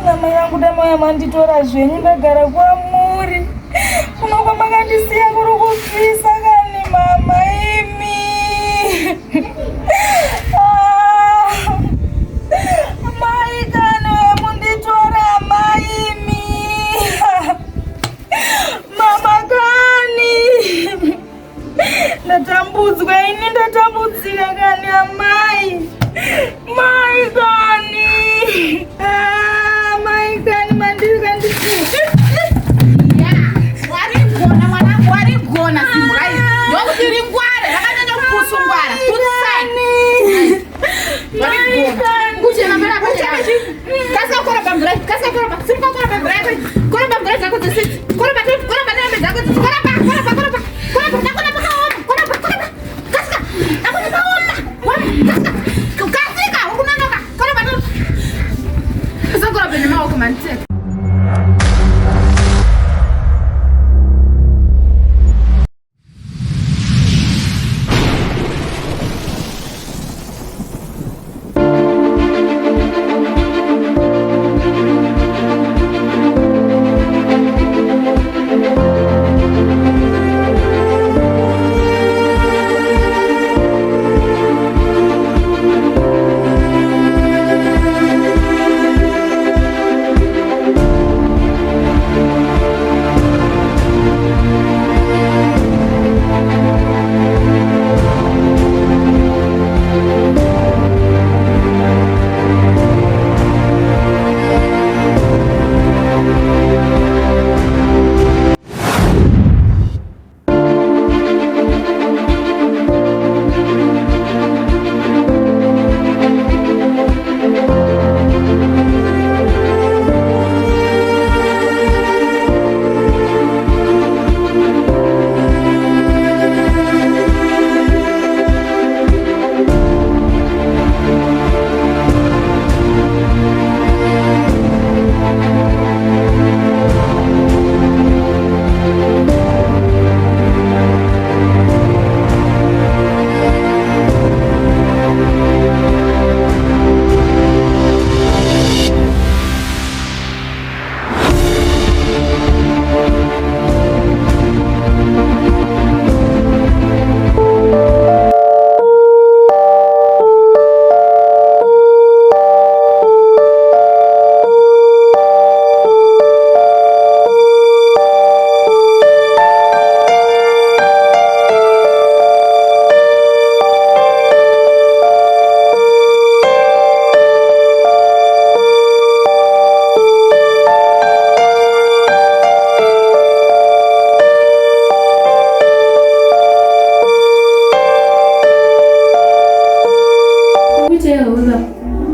Namai vangu damaya manditora zvenyu ndagara kwamuri. Kuno kwamakandisiya kuri kupisa kani mama imi. Ah, mai kani wemunditora mai imi. Mama kani. Ndatambudzwa ini ndatambudzika kani amai. Mai kani. Ah, mai kani mandiri kandisi. Warigona mwanangu, warigona simbwa iri. Ndokuti ringware, rakanyanya kupusungwara. Putsai. Mai kani. Kuchena mara kuchena. Kasika koroba mvura, kasika koroba, simuka koroba mvura yako. Koroba mvura dzako dzese. Koroba, koroba nehembe dzako dzese. Koroba, koroba, koroba. Koroba, ndakona pakaoma. Koroba, koroba. Kasika, ndakona pakaoma. Koroba, kasika. Kasika, ukunonoka. Koroba, koroba. Usakorobe nemaoko mani.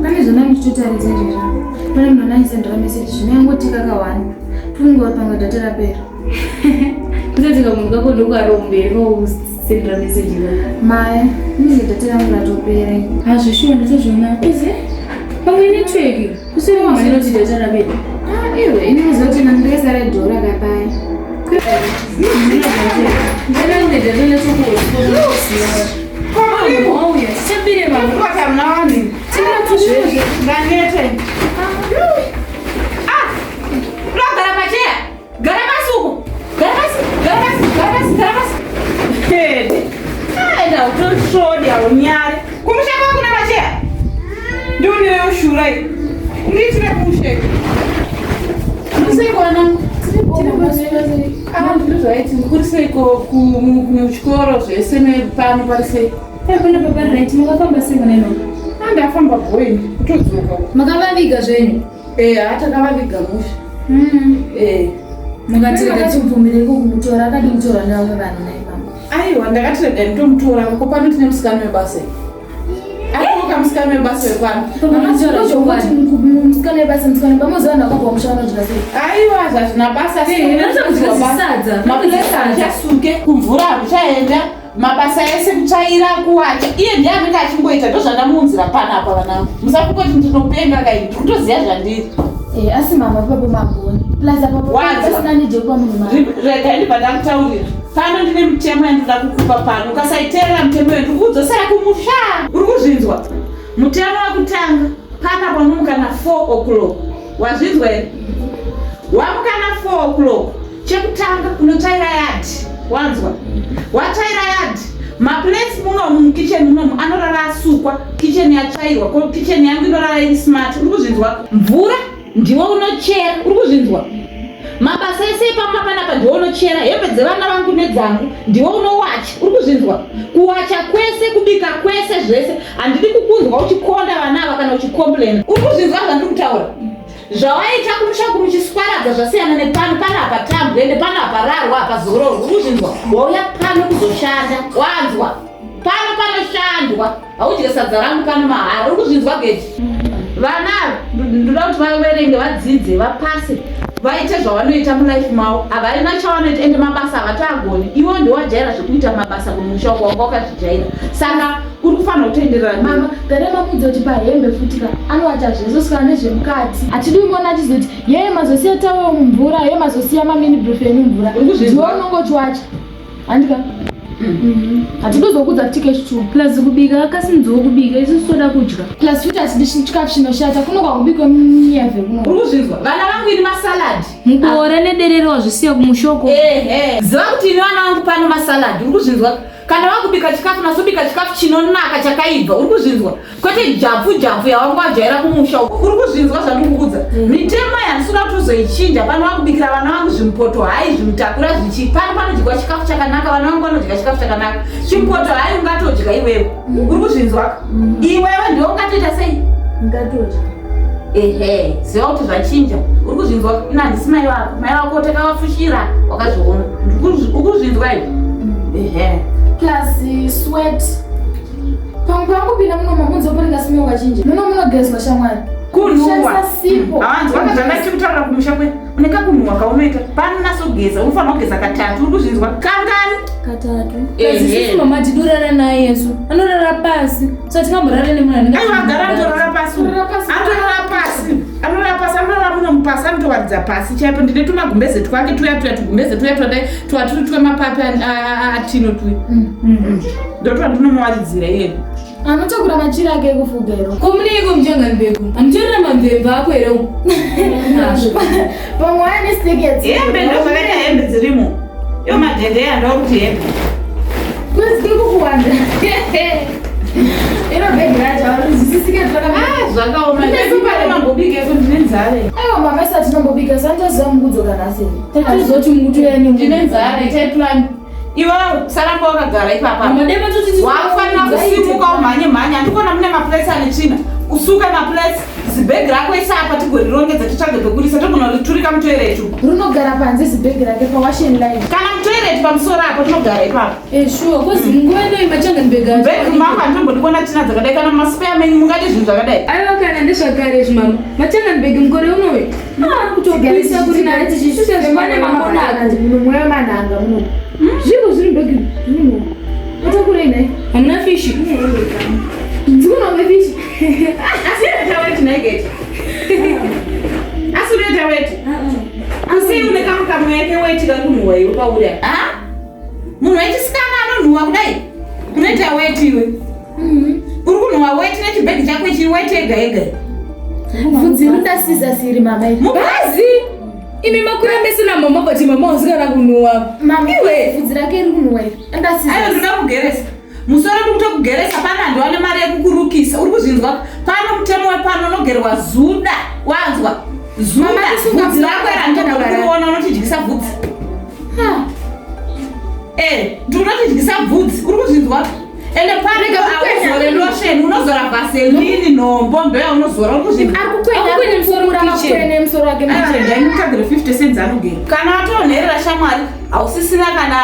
Pane zvona ndichitotaridza izvezvi. Pane munhu anaisendera message zvino yangotika kawani. Tunguva pamwe data rapera. Kutotika munhu kako ndokaromberi kausendera message ikako. Maya, inenge data rangu ratopera. Hazvishuwa ndotozviona. Ize? Pamwe network. Kusiri kumhanyira kuti data rapera. Ah, iwe, ini muziva kuti ndakasara dhora kapaya. Ndana data netokuosiya. Wauya, tichabire vanhu. Ndanete. Ah! Unogara pacheya. Gara pasi uko. Gara pasi, gara pasi, gara pasi, gara pasi. Hede. Aenda utosvodi haunyare. Kumusha kwako kuna macheya. Ndionirewo shura iyi. Ndiitire mushe. Musei wanangu. Ah, ndozvaiti kuri seiko kuchikoro zvese nepano pari sei? Pana baba right, makafamba sei mwana ino? Ah, ndafamba boy, kutodzoka. Makavaviga zvenyu? Eh, hatakavaviga mushe. Eh. Mukati rega timubvumire ko kumutora akadi mutora nevamwe vanhu naye mama. Aiwa, ndakati rega nditomutora ko pano tine musikana webasa. Akoka musikana webasa wepano. Musikana webasa musikana pamoziva vanhu vakabva musha vanodya sei? Aiwa, zvazvina basa. Sadza. Mapuresa achasuke kumvura hakuchaenda mabasa ese kutsvaira kuwacha iye ndiye anenge achingoita ndozvandamuunzira panapa vanangu musakungoti ndinopenga kai ndikutoziva zvandiri Eh, asi mama papo magoni. Plus apo Wanzwa. pasina need yekupa munhu mari. Rega ndibva ndakutaurira pano ndine mitemo yandinoda kukupa pano ukasaiteerera mitemo iyo ndikukudzosera kumusha uri kuzvinzwa mutemo wekutanga pana panomuka na 4 o'clock Wazvinzwa here? Wamuka na 4 o'clock. Chekutanga unotsvaira yard. Wanzwa? Watsvaira yard. Maplates munomu mukitchen munomu anorara asukwa. Kitchen yatsvairwa. Ko kitchen yangu inorara iri smart. Uri kuzvinzwa? Mvura ndiwe unochera. Uri kuzvinzwa? Mabasa ese epamba panapa ndiwe unochera. Hembe dzevana vangu nedzangu ndiwe unowacha. Uri kuzvinzwa? Kuwacha kwese, kubika kwese zvese. Handidi kukunzwa uchikonda vana ava kana uchicomplaina. Uri kuzvinzwa zvandiri kutaura? Zvawaita kumusha kumuchiswaradza zvasiyana nepano. Pano hapatambwe ende pano hapararwa hapazororwa. Uri kuzvinzwa? Wauya pano kuzoshanda. Wanzwa? Pano panoshandwa. Haudye sadza rangu pano mahara. Uri kuzvinzwa Geti? Vana ava ndoda kuti vaverenge vadzidze vapase vaite zvavanoita mulife mavo. Havarina chavanoita ende mabasa havatoagoni. Iwe ndiwe wajaira zvekuita mabasa kumusha uko wanga wakazvijaira. Saka uri kufanira kutoenderera mama gare mamudza kuti pahembe futi ka anowacha zvese kusvika nezvemukati hatidi kumona achizoti yeye mazosiya tawe mumvura yeye mazosiya mamini brief enyu mvura ndiwe unonge uchiwacha handika hatidi kuzokudza futi kechi two Plus kubika akasinziwo kubika isusu toda kudya. Plus futi hatidi chikafu chinoshata kuno kwakubikwa miyavhe kuno. Uri kuzvinzwa vana vangu ini masalad Muboora nederere wazvisiya kumushoko. Ehe ziva kuti ini vana vangu pano masalad uri kuzvinzwa kana wakubika chikafu nasobika chikafu chinonaka chakaibva uri kuzvinzwa kwete japfu japfu yawanga wajaira kumusha uko uri kuzvinzwa zvandikuudza mitemo yandisina kuti uzoichinja pano wakubikira vana vangu zvimupoto hai zvimutakura zvichi pano panodyiwa chikafu chakanaka vana vangu vanodya chikafu chakanaka chimupoto hai ungatodya iwewe uri kuzvinzwa iwewe ndiwe ungatoita sei Ngatodya. Ehe, ziva kuti zvachinja. Uri kuzvinzwa? Ina handisi mai vako. Mai vako takavafushira wakazviona. Uri kuzvinzwa izvi? Ehe. Plus sweat. Pamwe pakupinda muno mamunzo panenge asime ukachinja. Muno munogezwa shamwari. Kunhuwa. Shandisa sipo. Hawanzi wakazvanga chikutaura kumusha kwe. Une kakunhuwa kaunoita. Pano nasogeza, unofanira kugeza katatu. Uri kuzvinzwa? Kangani? Katatu. Ehe. Plus isusu mama tidorara naye yesu. Anorara pasi. So tingamborara nemunhu anenge Aiwa agara anotorara pasi. Anorara pasi. Anotorara pasi. Anorara pasi, anorara muno mupasi, anotowaridza pasi chaipo. Ndine tumagumbeze twake tuya tuya tugumbeze tuya twadai twaturi twemapapi atino tuya. Ndotwandinomuwaridzira iye. Anotakura machira ake ekufuga ero. Ko muneiko muchangani beku? Amutorera mamvemve ako here uko? Pamwe ane steki Hembe ndozvakaita hembe dzirimo. Iyo madhedheya ndokuti hembe. Kwezi kukuwanda. Iro bhegi racho harizwisisike zvakanaka. Zvakaoma. Ndine mambobika eko ndine nzara. Aiwa mama isati tinombobika sandaziva mukudzoka nhasi. Tatozoti mukutoya nemunhu. Ndine nzara itai plan. Iwe usaramba wakagara ipapa. Mama dai matoti Wakufanira kusimuka umhanye mhanye. Handikuona mune maplates ane tsvina. Usuke maplates, zibhegi rako isa apa tigorirongedza titsvage pekurisa togona kuriturika mutoilet uko. Rinogara panze zibhegi rake pawashing line. Kana mutoilet pamusoro apo tinogara ipapo. Eh sure, cause nguva inoyi machangani bhegi acho. Bedroom mangu handitombodi kuona tsvina dzakadai kana mumaspare menyu mungadi zvinhu zvakadai. Aiwa kana ndezvakare izvi mama. Machangani bhegi mukore unoyu. Ah, kutopisa kuri nani tichishusha zvimane mamonaka. Muno mweya manhanga muno. Zviko zviri mubhegi muno. Watakurei nhai? Hamuna fishi. Dzikunonge fishi. Asi unoita weti nhai Geti? Asi unoita weti? Asi une kamwe kamwe yake weti kari kunhuhwa iwe pauri apa. Ah? Munhu wechisikana anonhuhwa kudai? Unoita weti iwe. Uri kunhuhwa weti nechibhegi chako ichi weti yega yega. Bvudzi rinoda scissors iri mama iri. Mubhazi. Imi makura mese na mama but mama usikana kunhuwa. Mama Iwe. bvudzi rake riri kunhuwa iri. Enda Aiwa scissors. ndinoda kugeresa. Musoro ndiri kutokugeresa pano handiwane mari yekukurukisa. Uri kuzvinzwa? Pano mutemo wepano unogerwa zuda. Wanzwa? Zuda. Mama, tisunga Bvudzi rako iri handitombodi kuriona unotidyisa bvudzi. Ha. Eh, ndinotidyisa bvudzi. Uri kuzvinzwa? Ende pano hauzore lotion, unozora vaseline nhombo ndo yaunozora. Uri kuzvinzwa? Ari kukwenya Akukwenya musoro kupfura mukitchen. makwene musoro wake mukitchen. Ndaimutagire 50 cents anogera. Kana watonherera shamwari, hausisina kana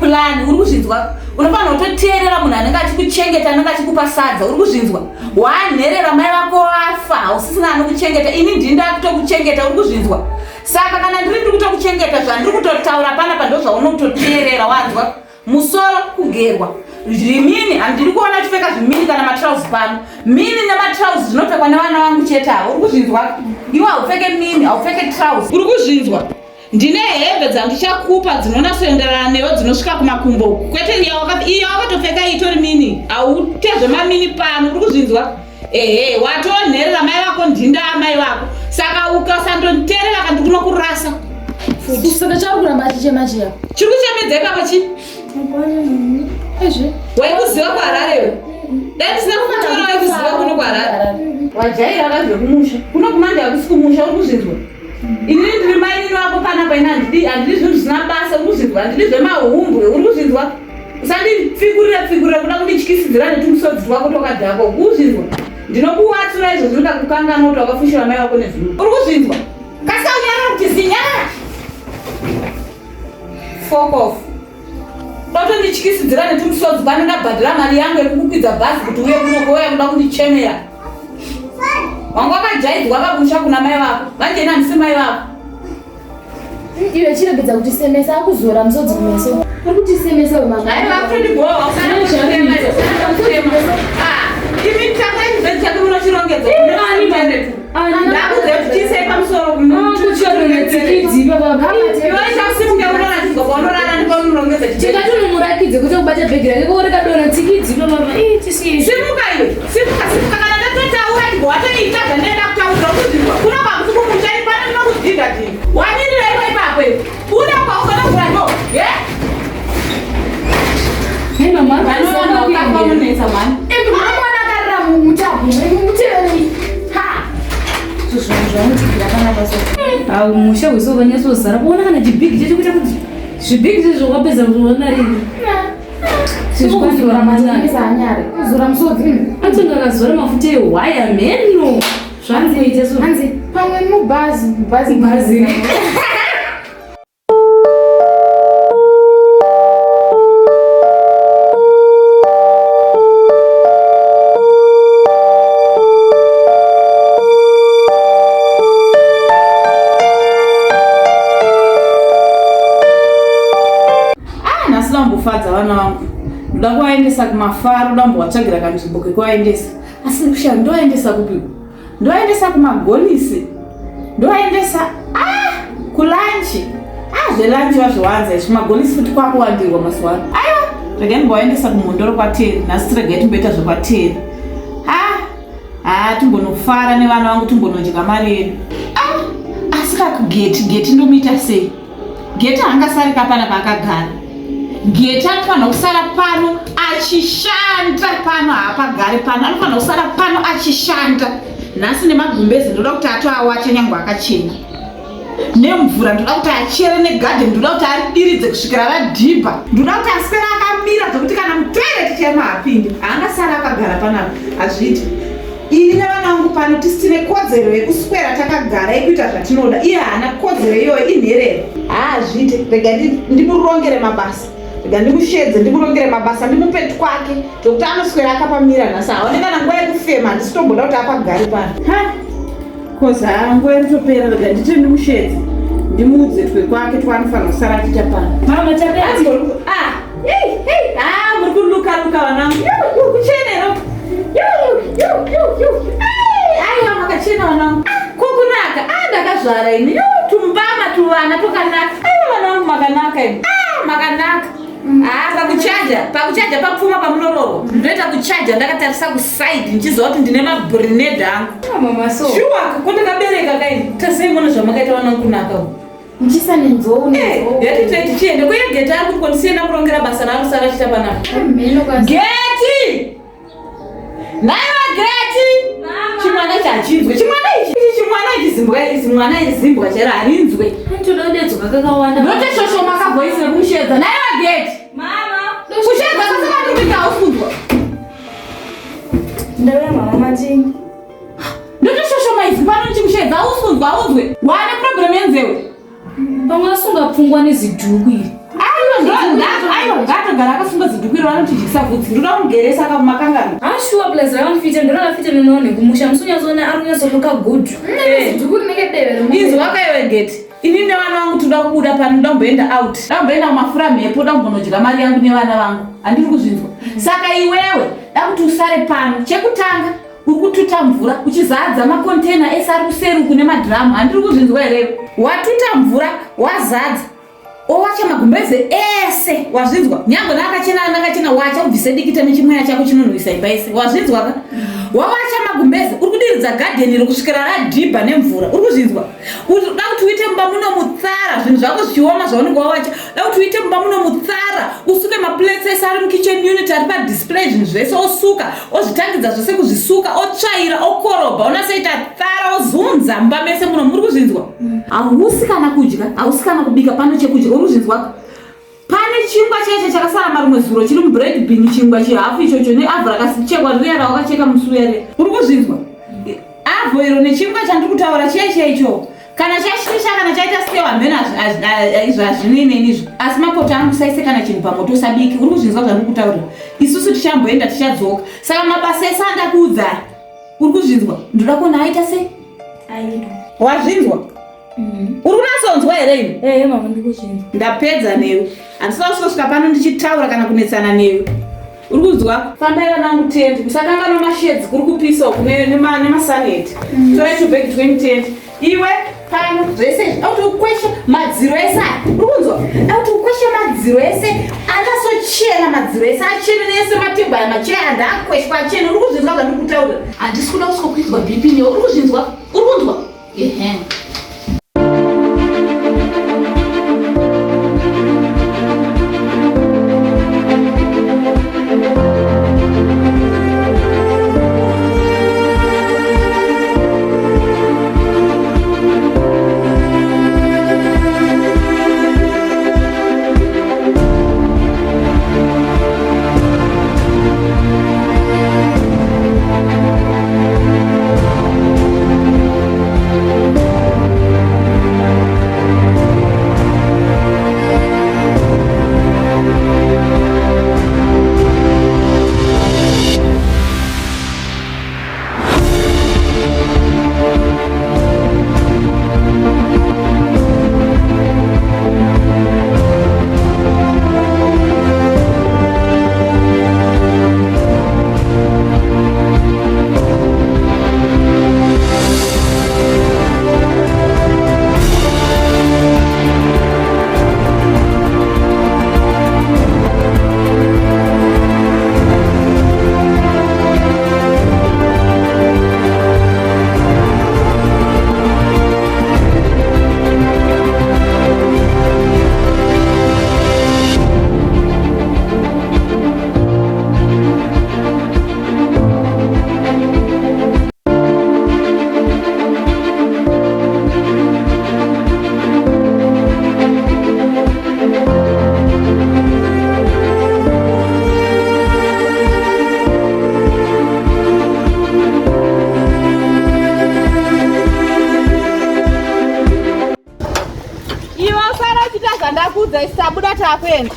plan, uri kuzvinzwa? Unofanira kutoteerera munhu anenge achikuchengeta, anenge achikupa sadza, uri kuzvinzwa? Wanherera mai vako wafa, hausisina anokuchengeta. Ini ndini ndakutokuchengeta, uri kuzvinzwa? Saka kana ndiri ndiri kutokuchengeta zvandiri kutotaura panapa ndozvaunototeerera, wanzwa? Musoro kugerwa. Zvimini, handiri kuona uchipfeka zvimini kana matrauzi pano. Mini nematrauzi zvinopfekwa nevana vangu chete ava. Uri kuzvinzwa? Iwe haupfeke mini, haupfeke trauzi. Uri kuzvinzwa? Ndine hembe dzandichakupa dzinonatsoenderana newe dzinosvika kumakumbo uku. Kwete iya wakatopfeka itori mini. Haute zvemamini pano. Uri kuzvinzwa? Ehe, watonherera mai vako ndinda amai vako. Saka ukasandoniterera kana ndikunokurasa. Futi. Saka chauri kuramba achichema chiya. Chiri kuchemedza ipapo chii? Ezve. Waikuziva kuHarare iwe? Dai ndisina kukutora waikuziva kuno kuHarare. Wajaira vazvekumusha. Kuno kumanda hakusi kumusha uri kuzvinzwa. Inini ndiri mainini wako panapa ini handidi handidi zvinhu zvisina basa uri kuzvinzwa handidi zvemahumbwe uri kuzvinzwa. Usandipfikurira pfikurira kuda kundityisidzira netumusodzi twako twakadhakwa uri kuzvinzwa. Ndinokuwatsura izvozvi ndikakukanganwa kuti wakafushira mai vako nezuro. Uri kuzvinzwa? Kasika unyarara kuti zinyarara. Fuck off. Unotondityisidzira netumusodzi pano ndabhadhara mari yangu yekukukwidza bhazi kuti uye kuno kouya kuda kundichemera. Wanga wakajaidzwa pamusha kuna mai vako. Manje ini handisi mai vako. Iwe chiregedza kutisemesa akuzora musodzi kumeso. Uri kutisemesa we mama. Hayi vakutondibowa usana kuchema. Usana kuchema. Ah, imi takai chibhedhi chake munochirongedza. Ndakudze kuti chiisei pamusoro. Kuchorona tsikidzi baba. Iwe chausimuke unoratidzwa paunorara ndipo unorongedza chibhedhi. Tikatonomurakidze kuti kubata bhegi rake korekadona tsikidzi baba. Ii tisiye. Simuka iwe, simuka, simuka kana ndatotaura ndibva watoita zvandinoda kutaura ukuzvinzwa. Kuno kwakusi kumusha ini pano ndinokudhinda dhinda. Wamirira iwe ipapo iwe. Buda kwauzonogura ndo. Ye? Hey mama. Vanoona ukafamunetsa mhani. Imi munomuona akarira mutapu. Muteverei. Ha. Zvinhu zvamutsigira panapa so. Au musha wese wakanyatsozara kuona kana chibhigi chacho kuita kuti zvibhigi zvezvo wapedza kuona rini. Kuzora anyare. Kuzora musodzi. Atonga akazora mafuta ehwaya mheno. Zvangoita so. Hanzi pamwe mubhazi, mubhazi Bhazi. Ah, nhasi ndambofadza vana vangu. Ndoda kuvaendesa kumafaro, ndoda kumbovatsvagira kanzvimbo kekuvaendesa. Asi kusha ndovaendesa kupiko? Ndovaendesa kumagonisi. Ndovaendesa ah, kulanchi. Ah, zvelanchi vazviwanza izvi. Magonisi futi kwakuwandirwa mazuva ano. Aiwa, regai ndimbovaendesa kumhondoro kwaTeri. Nhasi tiregai timboita zvekwaTeri. Ah, ah, timbonofara nevana vangu timbonodya mari yedu. Ah, asi kakugeti, geti ndomuita sei? Geti haangasari kapana paakagara. Geti anofanira kusara pano achishanda pano, haapagari pano, anofanira kusara pano achishanda. Nhasi nemagumbezi ndoda kuti atoawacha nyangwe akachena. Nemvura ndoda kuti achere negadheni ndoda kuti aridiridze kusvikira radhibha. Ndoda kuti aswere akamira zvekuti kana mutoireti chaimo haapindi. Haangasara akagara panapa, hazviiti. Ini nevana vangu pano tisi tine kodzero yekuswera takagara yekuita zvatinoda. Iye haana kodzero iyoyo, inherera. Haazviite, rega ndimurongere mabasa. Rega ndimushedze, ndimurongere mabasa, ndimupe twake zvekuti anoswera akapamira nhasi. Haone kana nguva yekufema, handisi tomboda kuti apagare pano. Ha! Kozi haa nguva irikutopera, rega ndite ndimushedze. Ndimuudze twekwake twaanofanira kusara achiita pano. Mama chapedza. Ah, hey, hey, ah, muri kuluka luka vanangu. Yu, yu, kuchenero. Yu, yu, yu, yu. Ai, aiwa makachena vanangu. Ah, kokunaka. Ah, ndakazvara ini. Yu, tumbama tuvana twakanaka. Aiwa vanangu makanaka ini. Ah, makanaka. Ah, pakuchaja, pakuchaja papfuma pamunororwa. Ndoita kuchaja ndakatarisa kusaidi ndichiziva kuti ndine mabrined angu. Mama so. Shuwa, ko ndakabereka kaini. Tasei muone zvamakaita vanangu kunaka uku. Muchisa nenzou nenzou. Yatitei tichiende kuye Geti ari kuti kondisienda kurongera basa raarusara achiita panapa. Mheno kwa Geti! Naiwa Geti! Chimwana ichi hachinzwe. Chimwana ichi, ichi chimwana ichi zimbwa ichi mwana iri zimbwa chairo harinzwe. Toda kudedzwa kakawanda. Ndote shoshoma kavoisi rekumushedza. Naiwa Geti! Mama. Kushedza kwasaka ndikuita haufunzwa. Ndauya mama mati. Ndote shoshoma izwi pano ndichikushedza haufunzwa haunzwe. Wane problem yenzeve. Pamwe asunga pfungwa nezidhuku iri. Aiwa, ngatogara akasunga zidhuku iro vanotidyisa vhudzi. Ndoda kumugeresa akamumakangano. Ah sure plus rakamufita ndorakafita nonoone kumusha musi unyatsoona ari kunyatsoluka good. Zidhuku rinenge deve remunhu. Izwi wakaiwe Geti. Ini nevana vangu toda kubuda pano, ndoda kumboenda out. Ndoda kumboenda kumafura mhepo, ndoda kumbonodya mari yangu nevana vangu. Handiri kuzvinzwa. Saka iwewe, da kuti usare pano. Chekutanga, uri kututa mvura uchizadza makontena ese ari kuseri uku nemadhiramu. Handiri kuzvinzwa here? Watuta mvura, wazadza. Owacha magumbeze ese wazvinzwa nyangwe naakachena anakachena wacha ubvise dikita nechimweya chako chinonhuwisa imba yese wazvinzwa ka wawacha magumbeze uri kudiridza gadheni iri kusvikira radhibha nemvura uri kuzvinzwa uda kuti uite mumba muno mutsara zvinhu zvako zvichioma zvaunenge wawacha uda kuti uite mumba muno mutsara usuke maplates ese ari mukitchen unit ari padisplay zvinhu zvese osuka ozvitangidza zvose kuzvisuka otsvaira okorobha unasoita tsara ozunza mumba mese muno muri kuzvinzwa hausi kana kudya hausi kana kubika pano chekudya uri kuzvinzwa pane chingwa chaicho chakasara marimwe zuro chiri mubread bin chingwa chihafu ichocho neavhu rakachekwa riya rawakacheka musi uya riya uri kuzvinzwa avho iro nechingwa chandiri kutaura chiya chaicho kana chashisha kana chaita sewa hameno izvo hazvinei neni izvo asi mapoto angu usaise kana chinhu pamoto usabiki uri kuzvinzwa zvandiri kutaurira isusu tichamboenda tichadzoka saka mabasa ese andakuudzai uri kuzvinzwa ndoda kuona aita sei wazvinzwa mm. uri kunasonzwa here iwe eh, mama ndikuzvinzwa ndapedza newe handisina kusvika pano ndichitaura kana kunetsana newe uri kunzwa fambai vanangu tende musakanganwa mashedzi kuri kupisa uku nemasaneti mm. torai tubhegi twenyu iwe pano zvese izvi auti ukweshe madziro ese aya uri kunzwa auti ukweshe madziro ese anasochena madziro ese achene nese matebho aya machena aya ndaakweshwa achene uri kuzvinzwa zvandiri kutaura handisi kuda kusokwidzwa bp newe uri kuzvinzwa uri kunzwa ehe Iwe usara uchiita zvandakuudza isu tabuda takuenda.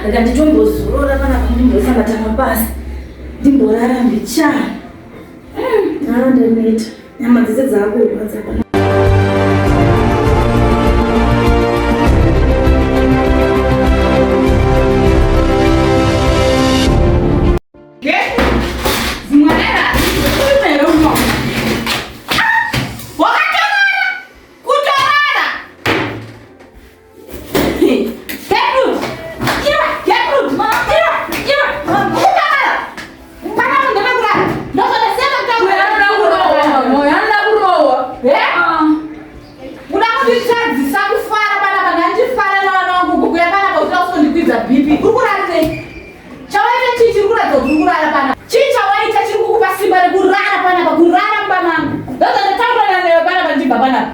Rega nditombozorora panapa ndimboisa matama pasi ndimborara mbichana. Ah, ndaneta. Nyama dzese dzakurwadza pana.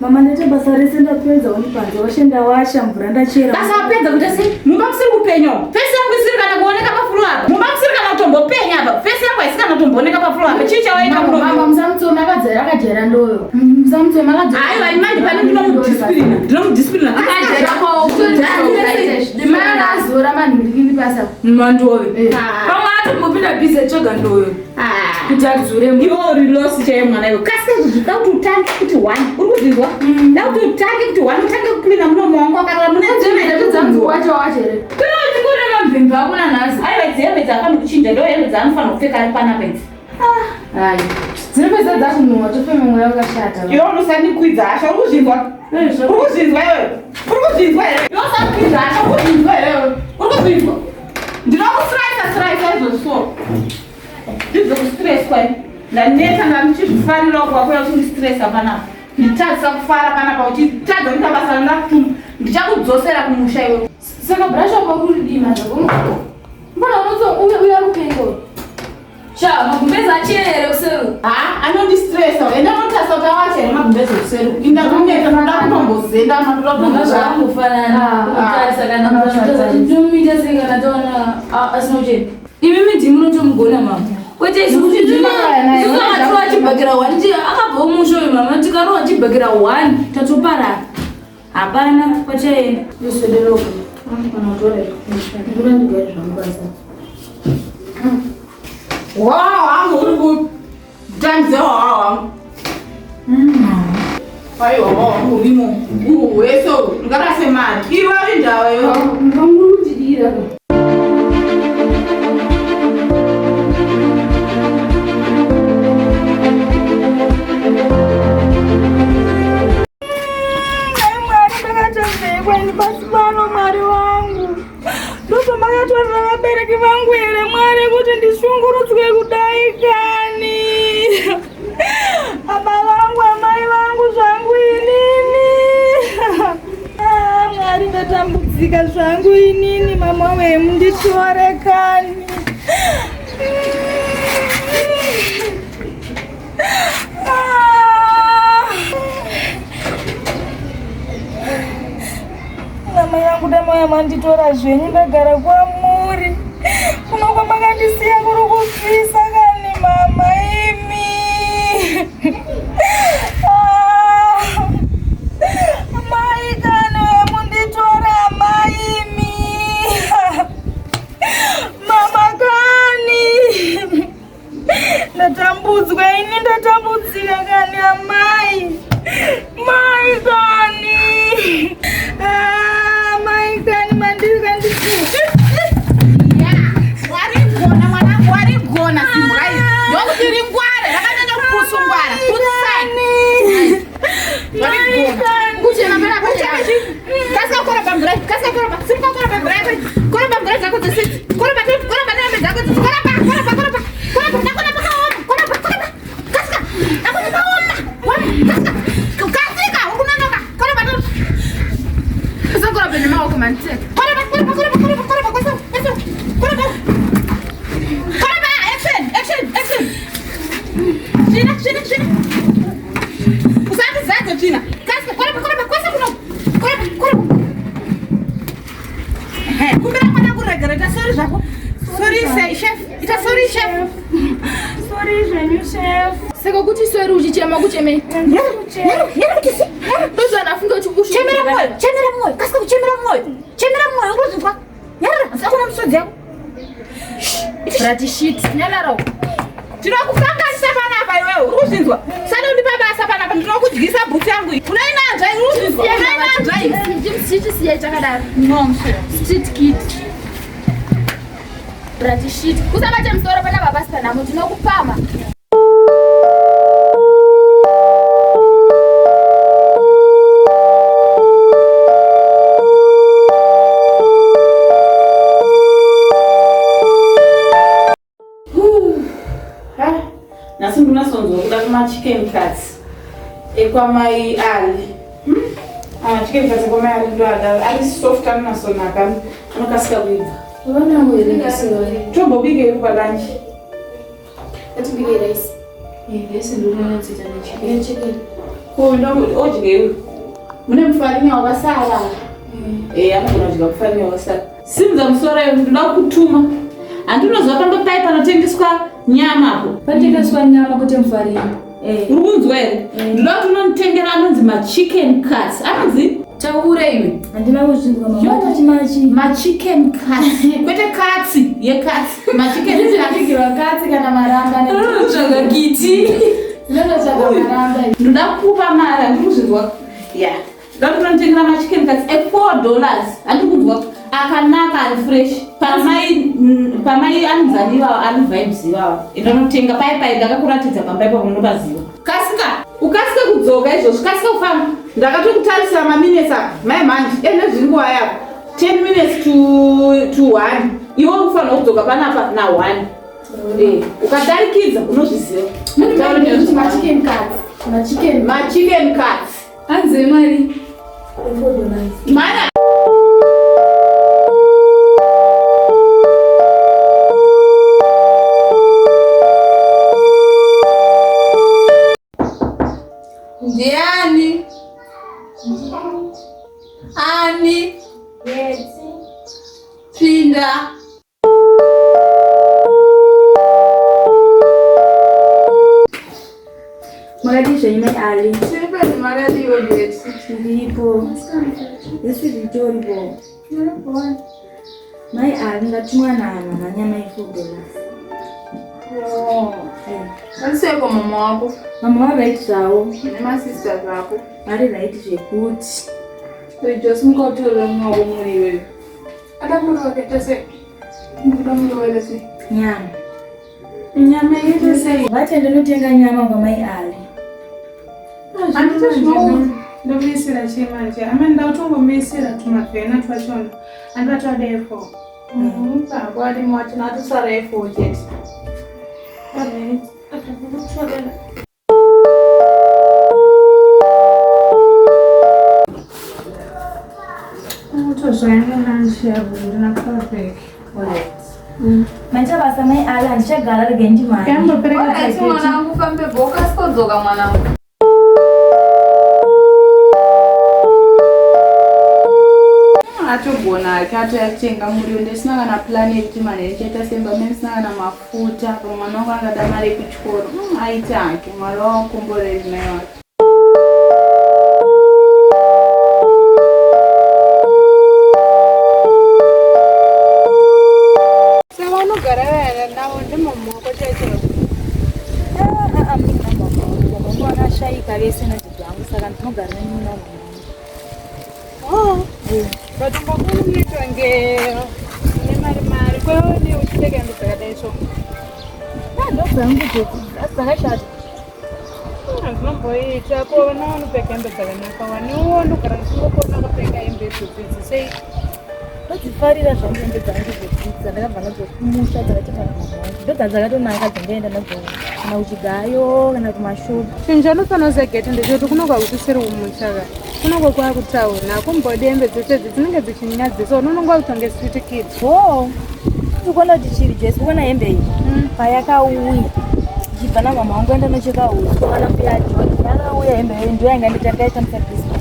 Mama ndaita basa rese ndapedza wani panze washe ndawasha mvura ndachera. Basa wapedza kuita sei? Mumba musiri kupenya umu. Fesi yangu isiri kana kuoneka pafuru apa. Mumba musiri kana kutombopenya apa. Fesi yangu haisi kana kutombooneka kufema Aiwa, manje pano ndinomudisciplina. Ndinomudisciplina. Azora manhurikini pasa. Mandove. Pamwe atombopinda busy atsvaga ndoyo kuti adzure. Iwe uri losi chaiye mwana iwe. Kasika izvi da kuti utange kuti one. Uri kuzvinzwa? Da kuti utange kuti one utange kuklina munomo wangu wakarara mune dzangu wacho wacho here? Kune mamvemve akuna nhasi. Aiwa, idzi hembe dzaanofanira kuchinja ndo hembe dzaanofanira kupfeka ari panapa idzi. Hai. Dzinopedza dzakunhuhwa tofema mweya wakashata. Iwe unosandikwidza hasha, uri kuzvinzwa? Uri kuzvinzwa iwe? Uri kuzvinzwa here? Iwe usandikwidza hasha, uri kuzvinzwa here iwe? Uri kuzvinzwa? Ndinokusiraisa siraisa izvozvi so. Ndizvokustresswa ini. Ndaneta ndandichizvifarira uko wakuya uchindistressa panapa. Nditadzisa kufara panapa uchitadza kuita basa randakutuma. Ndichakudzosera kumusha iwe. Saka brush wako uri kudii manje? Mbona unotso uye uye ari kupenga uyu? Sha, magumbezi achena here kuseri? Ha, anondistressa. Enda unotarisa kuti awacha here magumbezi kuseri. Inda kuneta ndoda kutombozenda ndoda Mama kutombozenda. zvakangofanana. Ah. Kutarisa kana tinomuita sei kana taona asina kuchena. Imi midhi munotomugona mama. Kwete isu kuti Ndinoona naye. isusu akatirowa chibhakera one ti akabvawo musha uyu mama tikarowa chibhakera one tatoparara. Hapana kwachaenda. Ndiswederoko. Kana utora ndikuda ndigare zvangu basa. Hwawa hwangu uri kutambidza hwawa hwangu. Aiwa, hwawa hwangu urimo. Uru hwese uhu, ndingarase mari. Iwe uri ndawa iwe. Muri kundidira. Ai Mwari, ndakatambekwa ini pasi pano. Mwari wangu, ndozvamakatorera vabereki vangu here Mwari, kuti ndishungurudzwe kudai kani? Baba vangu, amai vangu, zvangu inini. Ah, Mwari, ndatambudzika zvangu inini. Mama wemu, nditore kani. Ah. Mama yangu, dama yamanditora zvenyu, ndagara kwamuri kuno kwamakandisiya kuri kupisa kani mama imi. Ah, mai kani, wemunditora amai imi, mama kani, ndatambudzwa ini, ndatambudzika kani amai, mai kani. Ah, mai kani, mandikandisi. Warigona mwanangu, warigona simbwa iri. Ndokuti ringware, rakanyanya kupusungwara. Putsai. Warigona. Kuchena pana Kuchema chii? Kasika kukoroba mvura, kasika kukoroba, simuka kukoroba mvura yako. Koroba mvura dzako dzese. Koroba, koroba nehembe dzako dzese. Koroba, koroba, koroba. Koroba, ndakona pakaoma. Koroba, koroba. Kasika, ndakona pakaoma. Koroba, kasika. Kasika, uri kunonoka. Koroba, koroba. Usakorobe nemaoko manditeka. Koroba, koroba, koroba, koroba, koroba, kwese, kwese. Koroba. Koroba, action, action, action. Tsvina, tsvina, tsvina. Usandizadze tsvina. Kasika, koroba, koroba, kwese kuno. Koroba, koroba. Ehe, kumbira mwana kuregera, ita sorry zvako. Sorry, say chef. Ita sorry chef. Sorry zvenyu chef. Saka kuti sorry uchichema kuchemei? Ndozvanafunga kuti Chemera mwoyo, chemera mwoyo, kasika kuchemera mwoyo. Chemera mwoyo, uri kuzvinzwa? Nyarara, usakona misodzi yako. Rati shit. Nyarara. Tinokukanganisa panapa iwewe, uri kuzvinzwa? Usade kundipa basa panapa, ndinokudyisa bhutsu yangu iyi. Unoinanzva iyi, uri kuzvinzwa? Unoinanzva iyi. Chichisiya chakadaro. Street kid. Rati shit. Usabate musoro panapa pasi panamo ndinokupama. Nhasi ndinasonzwa kuda kumachicken cuts ekwamai Ali. Ah, chicken cuts ekwamai Ali ndoada, ari soft, anonasonaka, anokasika kuibva. Unonawo here ngasirori? Tombobikei palunch? Atibike rice. Yes, ndinonatsoita nechicken. Chicken. Odyei mune mufarinya wakasara. Anogona kudya mufarinya wakasara. Simudza musoro iwe, ndinoda kukutuma. Handinoziva pamba pai panotengeswa nyama apo. Panotengeswa nyama kwete mufariro. Eh. Uri kunzwa here? Ndoda kuti unonditengera anonzi machicken cuts. Anonzi Taura iwe. Handina kuzvinzwa mama. Machi machi. Machicken cuts. Kwete katsi yekatsi. Machicken cuts. Ndinobikirwa katsi kana maramba. Unotsvaga kiti. Ndinotsvaga maramba. Ndoda kukupa mari handiri kuzvinzwa. Yeah. Ndoda kuti unonditengera machicken cuts e4 dollars. Handiri kunzwa akanaka ari fresh. Pamai pamai anonzani ivava ari vibes ivava. Ndinotenga pai pai ndakakuratidza pamba ipapo unopaziva. Kasika ukasike kudzoka izvozvi kasika kufamba. Ndakatokutarisira maminutes apa mai manje ene zviri nguva yako 10 minutes to 1 iwe uri kufanira kudzoka panapa na 1. Eh, ukadarikidza unozviziva. Machicken cuts. Machicken. Machicken cuts. Hanzi mari. $4. Mana Ndiani? Ani? Pinda. Makadii zvenyu mai Ali? Tiri pezi makadiwo Jeti. Tiripo. Isi ritoripo. Mai Ali ndatumwa namama nyama ye$4. Andiseko mama wako Mama vari right zvavo. nemasisters ako. Vari right zvekuti. Josi mukautore mumwe wako muri iweyo. Ada muri wakaita sei? Ndikuda muri wakaita sei? Nyama. Nyama yakaita sei? Vati ndinotenga nyama kwamai Ali. Handiti zvino ndomuisira chii manje? Amene ndakutongomuisira tumavhena twachona. Andivati wada A4. Ako arimo wachona atisara A4 chete. Alright. Atakukutorera. Utozvaina lunch yavo ndina perfect. Maita basa mai Ali handichagara regai ndimhanye. Yambopereka Mwanangu fambe boka sikodzoka mwanangu. Atogona hake atoyatenga muriwo ndisina kana plani yekuti manheru chaita semba mene ndisina kana mafuta apa mwana wangu angada mari yekuchikoro aite hake mwari wawakomboreri mai wake. Saka unogara vayana navo ndimama wako chaicho. Mama vakashaika vese nadhidhi vangu saka ndinogara nemuna mama. But mbakuni munoitwa nge mune mari mari kweone uchipfeka hembe dzakadai so. Ndodzangu dzakashata. Zvinomboita ko vana vanopfeka hembe dzakanaka waniwo ndogara ndichingokona kupfeka hembe idzodzi idzi sei. Ndodzifarira zvangu hembe dzangu dzekudzidza ndakabva nadzo kumusha dzakatengwa namama vangu. Ndodzadzakatonaka dzandaenda nadzo kana kuchigayo kana kumashopu. Chinhu chaunofanira kuzageta ndechekuti kunogwa kusisiri kumusha ka kunogwa kwakutaura hakumbodi hembe dzese idzi dzinenge dzichinyadzisa unononga kutonge street kids. Ho, ndikuona kuti chiri Joyce, kuona hembe iyi payakauya ichibva namama vangu enda nocheka huku kana mbuya John yakauya hembe iyoyo ndiyo yanga nditakaitambisa Christmas.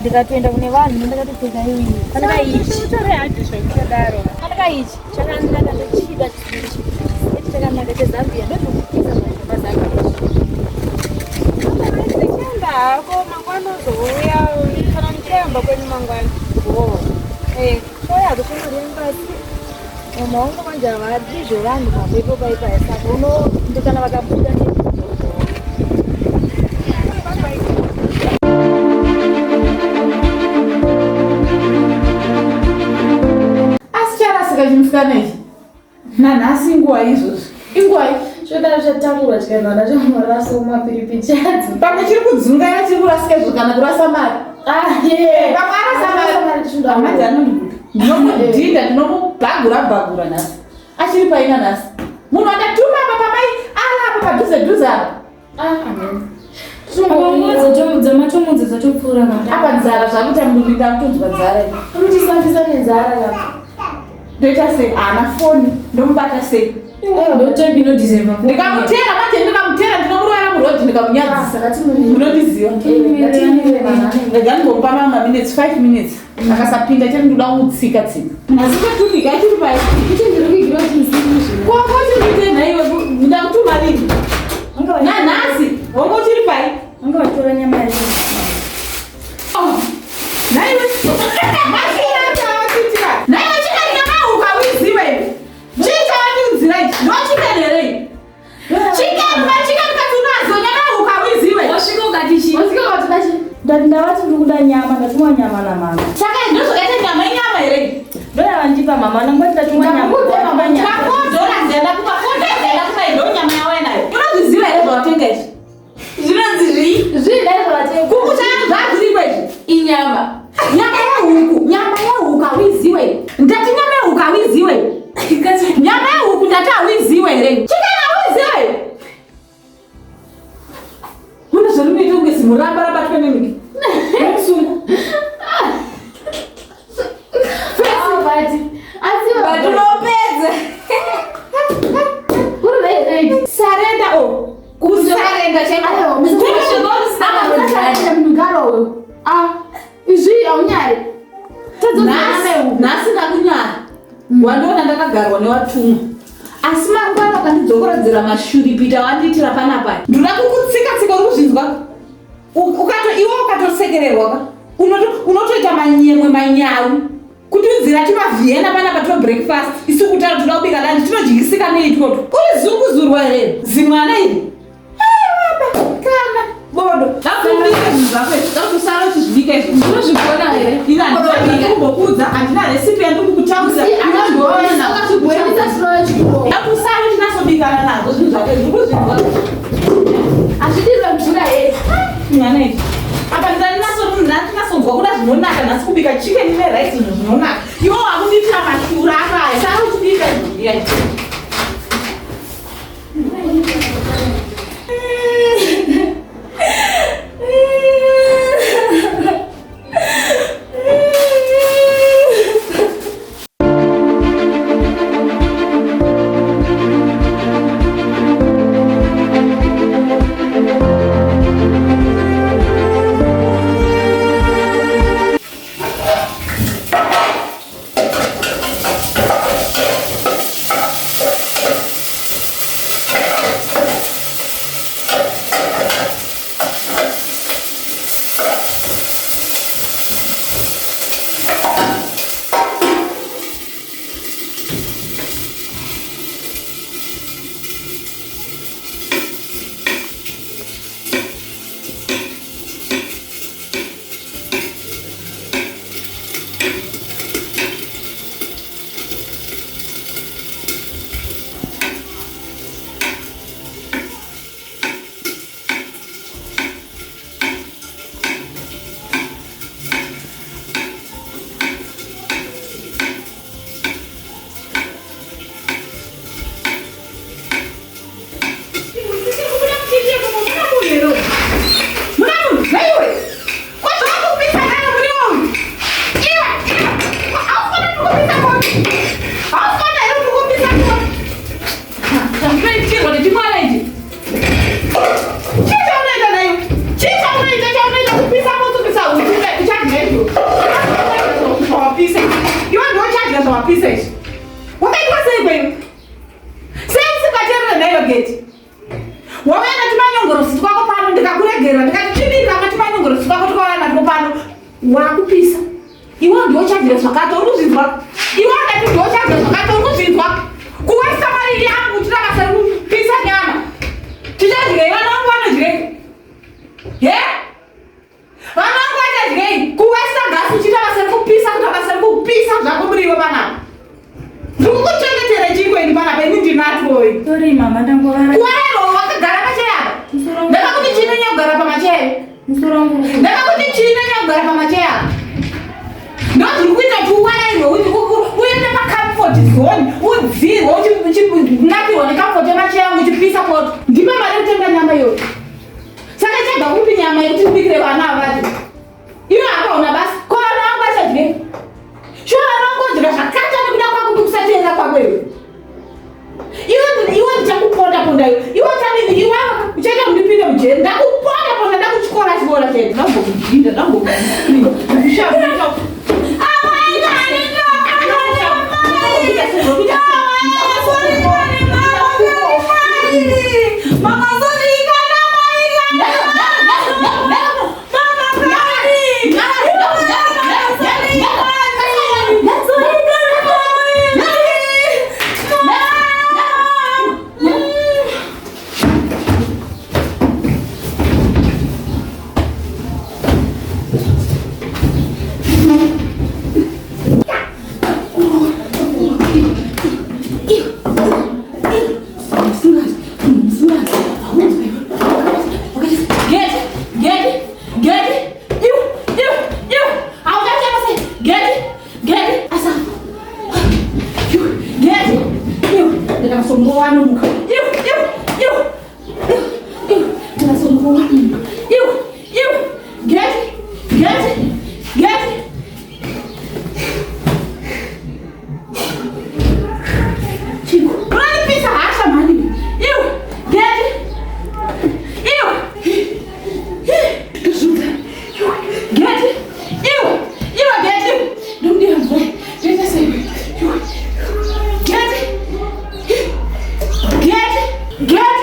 Ndikatoenda kune vanhu ndakatopfeka iyoyi. Panaka ichi. Utore hadhi zvekutodaro. Panaka ichi chakanaka ndochida chichi. Ichi chakanaka cheZambia ndozvokupisa zvacho paZambia. Chienda hako mangwana uzouya kana muchiyamba kwenyu mangwana. Ho. Eh. Oya kuchimurembasi. Mama wangu manje havadi zvevanhu pambepo paipaya saka uno ndikana vakabuda ne asi charasika chimusikana ichi nanhasi inguva izvozvi inguva Chodaro chatakurwa chikaendwa nacho maraso mumapiripichi adzo. pamwe chiri kudzungaira chiri kurasika izvo kana kurasa mari Ah, yeah. pamwe arasa mari amadzi anondiguta ndinomudhinda ndinomubhagura bhagura nhasi achiri paina nhasi munhu andatuma apa pamai ala apa padhuze dhuze apa Ah, amen. Dzamatomudza dzatopfuura kana. apa nzara zvakuita mudumbi ndakutonzwa nzara iyi. Unotisambisa nenzara ka. ndoita sei haana foni ndomubata sei Ndotype inodhizeva. ndikamutera manje ndikamutera ndinomurovera murodhi ndikamunyadzisa munondiziva rega ndimbomupa mama minutes 5 minutes akasapinda chete ndoda kumutsika tsika asi katumika achiri pai koko chiri kuite nhaiwe ndakutuma rini nanhasi kuudzira ichi ndo chicken here iyi chicken machicken kati unazo nyama yehuku hauiziwe Wasvika ukati chii? Wasvika ukati dachi. Ndati ndavati ndiri kuda nyama, ndatumwa nyama namama. Saka ndozvakaita nyama inyama here iyi Ndoyavandipa mama, ndangoti ndatumwa nyama. Ndakuudza mama, Nyama. $4 yandakupa $4 yandakupa ndo nyama yawe nayo unozviziva here zvawatenga izvi Zvinonzi zvii? Zvii dai zvavatenga. Kuku changu zvazviriko izvi Inyama. Nyama yehuku, nyama yehuku hauiziwe. Ndati nyama yehuku hauiziwe. Nyama yehuku ndati hauiziwe here? Chicken hauiziwe. Une zvarinoita kunge zimuramba rabatwa nemiki. Musunga. Ah, but asi But unopedza. Kuri right right. Sarenda o. Kusarenda chaiko. Aiwa, musarenda munhu uyu. Ah, izvi haunyari. Nhasi nhasi ndakunyara. Wandiona ndakagarwa newatumwa. Asi mangwana ukandidzokoredzera mashuripita wandiitira panapa. Ndinoda kukutsika tsika uri kuzvinzwa. Ukato iwe ukatosekererwa ka. Unotoita manyemwe manyawi. Kutiudzira timavhiena panapa to breakfast. Isu kutara toda kubika lunch tinodyisika nei itwoto. Uri zunguzurwa here? Zimwana iri. Aiwa, kana bodo. Ndakubika zvinhu zvako izvi. Ndakusara uchizvibika izvi. Unozvigona here? Ina ndikumbokudza handina recipe yandikukutaurira. Ndakusara uchinasobikana nazvo zvinhu zvako izvi. Uri kuzvinzwa? Hazvidirwe mvura here? Mwana izvi. Apa ndinasonzwa kuda zvinonaka nhasi kubika chicken nerice zvinhu zvinonaka. Iwe wakundiitira mashura akaya. Sara uchibika izvi. Yeah. Wakaitwa sei kwenyu? Sei usikateerere nhaiwe geti? Wauya natimanyongorosi twako pano ndikakuregerera ndikati chibika matimanyongorosi twako twauya natwo pano wakupisa. Iwe ndiwe uchadya zvakati uri kuzvinzwa. Iwe ndati ndiwe uchadya zvakati uri kuzvinzwa. Kuwaisa mari yangu uchida basa rekupisa nyama. Tichadyei vana vangu vanodyei? He? Vana vangu vachadyei? Kuwaisa gasi uchiita basa rekupisa kuita basa rekupisa zvako muriwo panapa. Ndikukuchengetera chiko ini panapa ini ndinatwoi. Sorry mama, ndangovara. Kuwarero wakagara pacheya apa. Musoro wangu. Ndakakuti chii nonyanya kugara pamacheya? Musoro wangu. uri ku- Ndakakuti chii nonyanya kugara pamacheya apa? Ndozviri kuita kuti uwarairwe uende pacomfort zone udzirwe uchinakirwa necomfort yemacheya angu uchipisa moto. Ndipe mari yekutenga nyama iyoyo. Saka ichabva kupi nyama yekuti ndibikire vana ava vacho? Iwe hapa una basa. Ko vana vangu vachadyei? Shuwa vana vangu vodya zvakata nekuda kwako kukusateerera kwako iwe. Iwe iwe ndichakuponda ponda iwe. Iwe uchadini iwe uchaita kundipinda mujeri. Ndakuponda ponda ndakuchikora chikora chedu. Ndambokudhinda ndambokudhinda. Ndikasombowa anomuka. Iwe, iwe, iwe. Iwe, ndikasombowa anomuka. Iwe, iwe. Get, get, get. Chiko. Unondipisa hasha mhani. Iwe, get. Iwe. Ndozviudza. Iwe, get. Iwe, iwe get. Ndomudira mvura. Ndoita sei? Iwe. Get. Get. Get.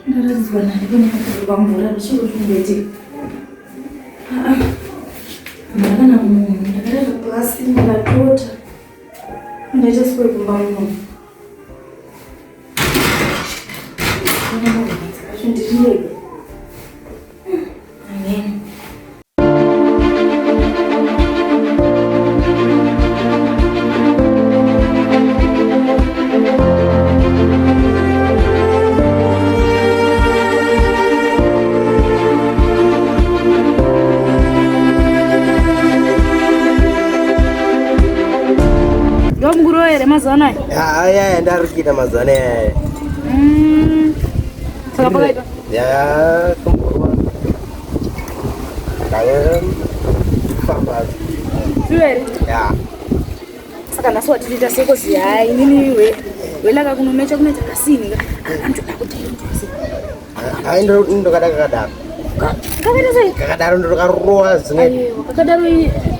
Ndaradzwa nani pane katorwa mvura chiro chimboitika. Ndakana munhu ndakarara pasi ndakatota. Ndaita sikuwe kumba muno. Ndiri ndega. Amen. Ndomukuru here mazuva anaya? Aya ndari kuita mazuva anaya. Saka pakaita Ya kumborwa. Kaya famba. here? Ya. Saka nhasi watinoita seko ziyai inini we welaka kunomecha kunoita kasini ka anotoda kuti aitose. Ai ndo ndokada kakadaro. Kakaita sei? Kakadaro ndokarowa zimwe. Aiwa kakadaro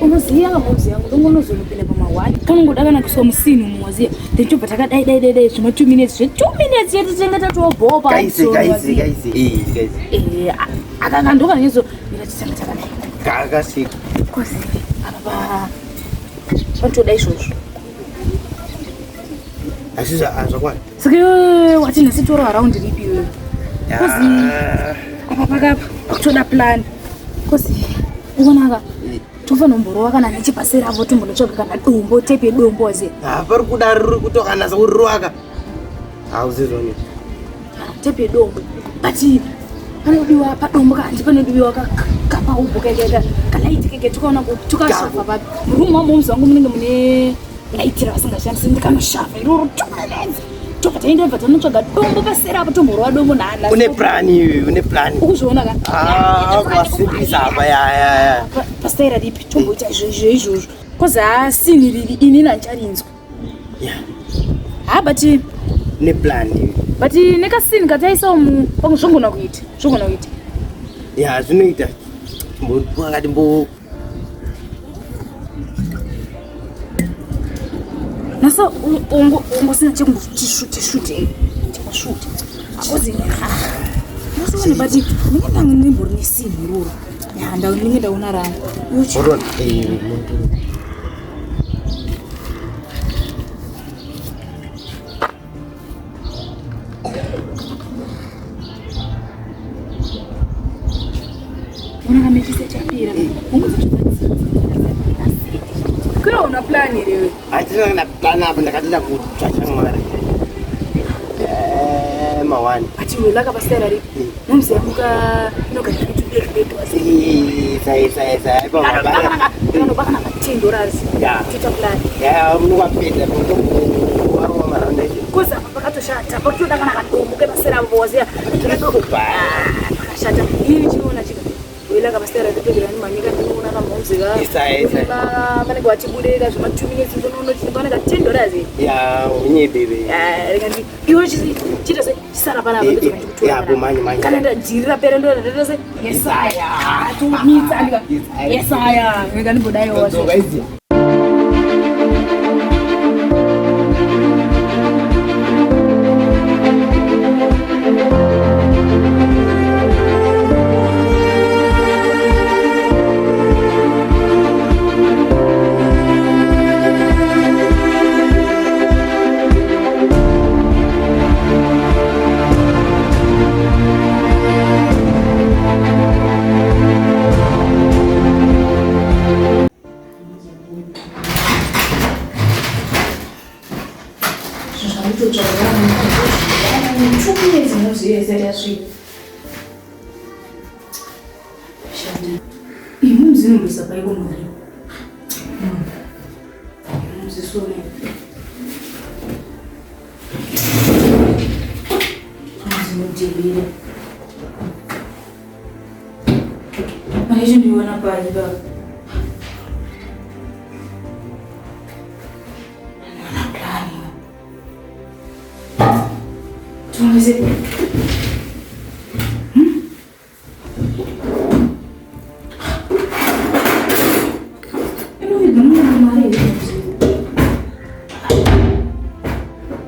unoziya kamomzi yangu ndongonozonopinda pamahwani kanongoda kana kuiswa musini umu waziya then tobva takadai dai dai dai zvima 2 minutes zve 2 minutes yetu tinenge tatobhowa Kaise kaise kaise. Eh kaise. Eh akaka ndokanyezo mira titanga takadai Kakasika. kozi apa pa panotoda izvozvo Asi zvakwana. Saka iwewe wati nhasi toro around ripi iwewe? Kozi apa pakapa pakutoda plan. Kozi ukonaka tofanira kumborova kana nechipasera apo tombonotsvaga kana dombo tepe yedombo waziya. Ah pari kuda riri kutokanasa kurirwaka. Hauzizoni. Tepe yedombo. But panodiwa padombo kanti panodiwa kapaubho keke kalaiti keke tukaona tukashafa papi. Murumu wamomzi wangu munenge mune laiti ravasingashandisi ndikanoshafa iroro 2 minutes. Tobva taenda bva tanotsvaga dombo pasera apo tomborova dombo nhana. Une plan iwe, une plan. Ukuzviona ka? Ah, kwasimbisa apa ya ya ya. Pastaira ripi tomboita izvo izvozvo kozi haasini riri inini handicharinzwa. Ya. Ha but Une plan iwe. but nekasini kataisawo mu pamwe zvogona kuita zvogona kuita. Ya zvinoita. Mbokati mbo Nasa ungosina chekungotishute shute chekashute akozi nasione but ndinge ndange ndimbori nesini iroro ya ndinge ndaona rangu. Hold on. Eh muntu. Ona kamechisa chapira kwira una plan here? Hatina kana plan apa ndakatida kutsvacha mwari. Eh mawani. But welaka pastaira ripi nomzi yamuka inogara itudekudeki wasi. Eh sai sai sai pa baba. Kanobaka na $10. Ya. Toita plan. Ya munokapedza mutombo maranda. Kozi apa pakatoshata pakutoda kana kadombo kepasera apo waziya pakashata inini chiona chika. dhirira kamasitara ndipedzera ndimhanyika ndinoona kamhomzi ka vanenge vachibudeka zvema 2 minutes ndonoona kuti ka 10 dollars ya unye bebe rega ndi iwe chiita se chisara panapa ndodzoka ndikutora kana ndadhirira pera ndoda se yesaya tomitsa ndika yesaya rega ndimbodaiwo Mari pai baba. Ndiona plani. Tuongeze. Inoviga munhu mari here?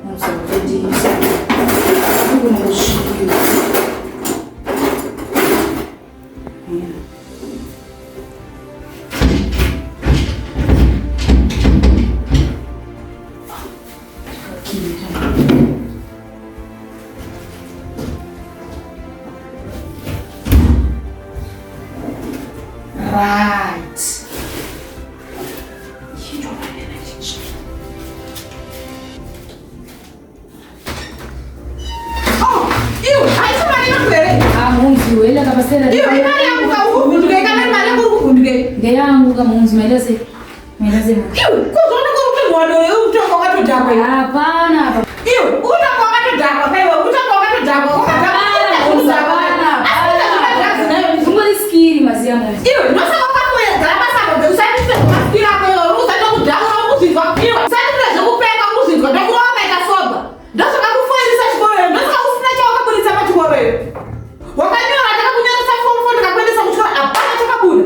Musakudisa. Unosvika. Right. Oh, iwe haisi mari yangu here? Munzi wela kabasela. Iwe imari yangu kaukuvhunduke kana mari yangu uri kuvhunduke. Ngeyangu kamunzi maita sei? Maita sei? Iwe kuzoona kuri kupihwa doro iwe mutongo wakatodhakwa iwe. Hapana. Iwe utongo wakatodhakwa kaiwe utongo wakatodhakwa wakadhakwa. Hapana. Ungori skiri maziya munzi. Iwe ndosaka wakakuya gara basa ko usandise masikiri ako iwe usati kudhakwa ukuzvinzwa iwe usandise zvekupenga ukuzvinzwa ndokuva wakaita soba. Ndosaka kufoirisa chikoro iwe ndosaka usina chawakaburitsa pachikoro iwe. Wakanyora ndakakunyoresa form 4 ndikakuendesa kuchikoro hapana chakabuda.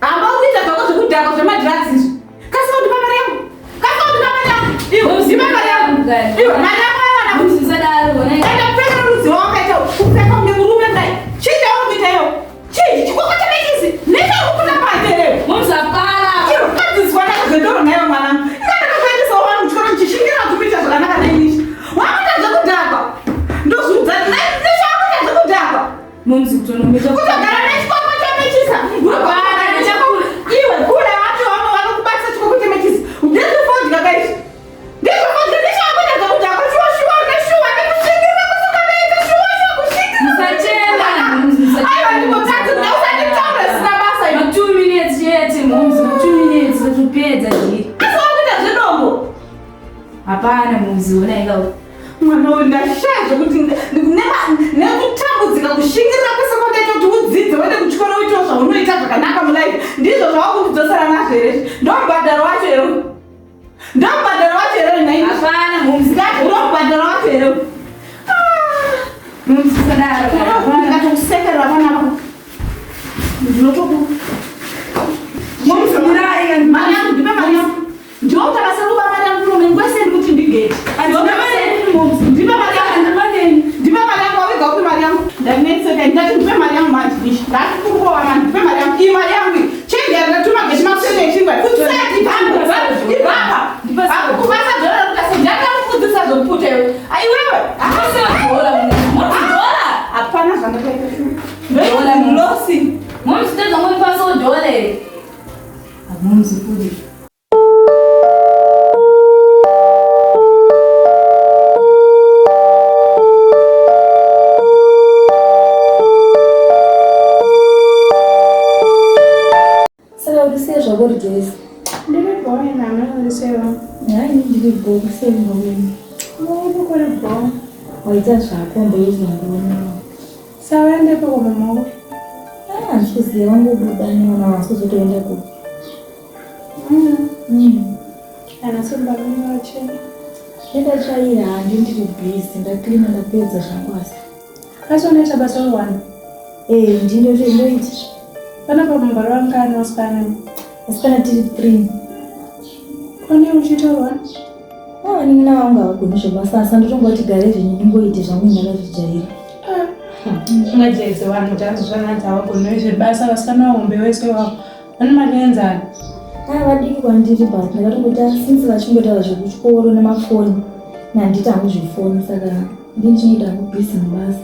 Hamba ukuita zvako zvekudhakwa zvemadrugs izvi. Kasi undipa mari yangu. Kasi undipa mari yangu. Iwe ndipe mari yangu. Iwe mari yako yawana Munzi musadaro ona. Enda kupfeka rudzi wawakaita kupfeka kunge murume kudai. Chii chauri kuita iwe? Chii chikoko chemekisi nechauri panze here? Munzi hapana. Iwe kadzidziswa ndakazendoro naiwe mwanangu. Inga ndakakuendesawo vanhu kuchikoro ndichishingira kuti kuita zvakanaka nainishi. Wakuita zvekudhakwa. Ndozviudza nechauri kuita zvekudhakwa. Munzi kutonometa. Kutogara nechikoko chemechisa. Iwe kule wacho vanokubatisa chikoko chemechisa. Ndezvefodya kaizvi. Ndezvefodya nechakuita zvekudhakwa shuwa shuwa neshuwa nekushingira kusukanaita shuwa shuwa kushingira. Musachema. Munzi musachema. Aiwa ndingotadza usanditaura zvisina basa iwe. Ma 2 minutes chete munzi ma 2 minutes topedza dhiri. Asi wakuita zvedombo. Hapana munzi ona inga. Mwana uyu ndashaya zvekuti nekutambudzika kushingirira kwese kwandaita kuti udzidze uende kuchikoro uitewo zvaunoita zvakanaka mulife ndizvo zvawakutidzosera nazvo here izvi ndomubhadharo wacho here uyu ndomubhadharo wacho here uyu nhaini Hapana munzi. ndomubhadharo wacho here uyu Munzi musadaro. Hapana. ndikatokusekerera panapa ndinotoku mari yangu ndipe mari yangu ndinokuta basa kuba mari yangu kuno ngwese ndikuti ndigeti ndipe mari yangu ndipe mari yangu waviga kupi mari yangu ndanetseka ndati ndipe mari yangu manje ishi ndati kurowa mani ndipe mari yangu iyi mari yangu iyi chenjera ndatuma gechi makuseni echingwa futseki ibva ibvapa kubasa dhora rikasi ndakakufudzisa zvokuputa iwe aiwewe hapana zvandakaita Dhola, shuwa losi Munzi tedza ngoni paso dhola here. Munzi futi. Saka uri sei zvako uri Joyce? Ndiri bho ina amene uri sei wangu? Hayi ndiri bho kusei ngomeni. Uri kuri bho. Waita zvako mboizondiona. Sawa endepo kwa mama wako. Ah, Handisi kuziva vangobuda nemwana wangu kuzotoenda kupi. Ana simba venyu vachena. Ndatsvaira handi ndiri busy ndaklina ndapedza zvangu asi. Asi unoita basa wewani? Eh, ndinotoita. Panapa mumba vangani vasikana? Vasikana tiri 3. Kone uchiita wani? Ah, vanin'ina vangu havagoni zvebasa asi ndotongoti gare zvenyu ndingoite zvangu ndakazvijaira. Ungajaidze vanhu kuti hanzi zvananzi havagoni zvebasa vasikana vahombe wese wavo vane makaenzana. Ah, vadiki kwandiri but ndakatongoti ah, since vachingotaura zvekuchikoro nemafoni nanditi hangu zvefoni saka ndini chingoita hangu busy mubasa.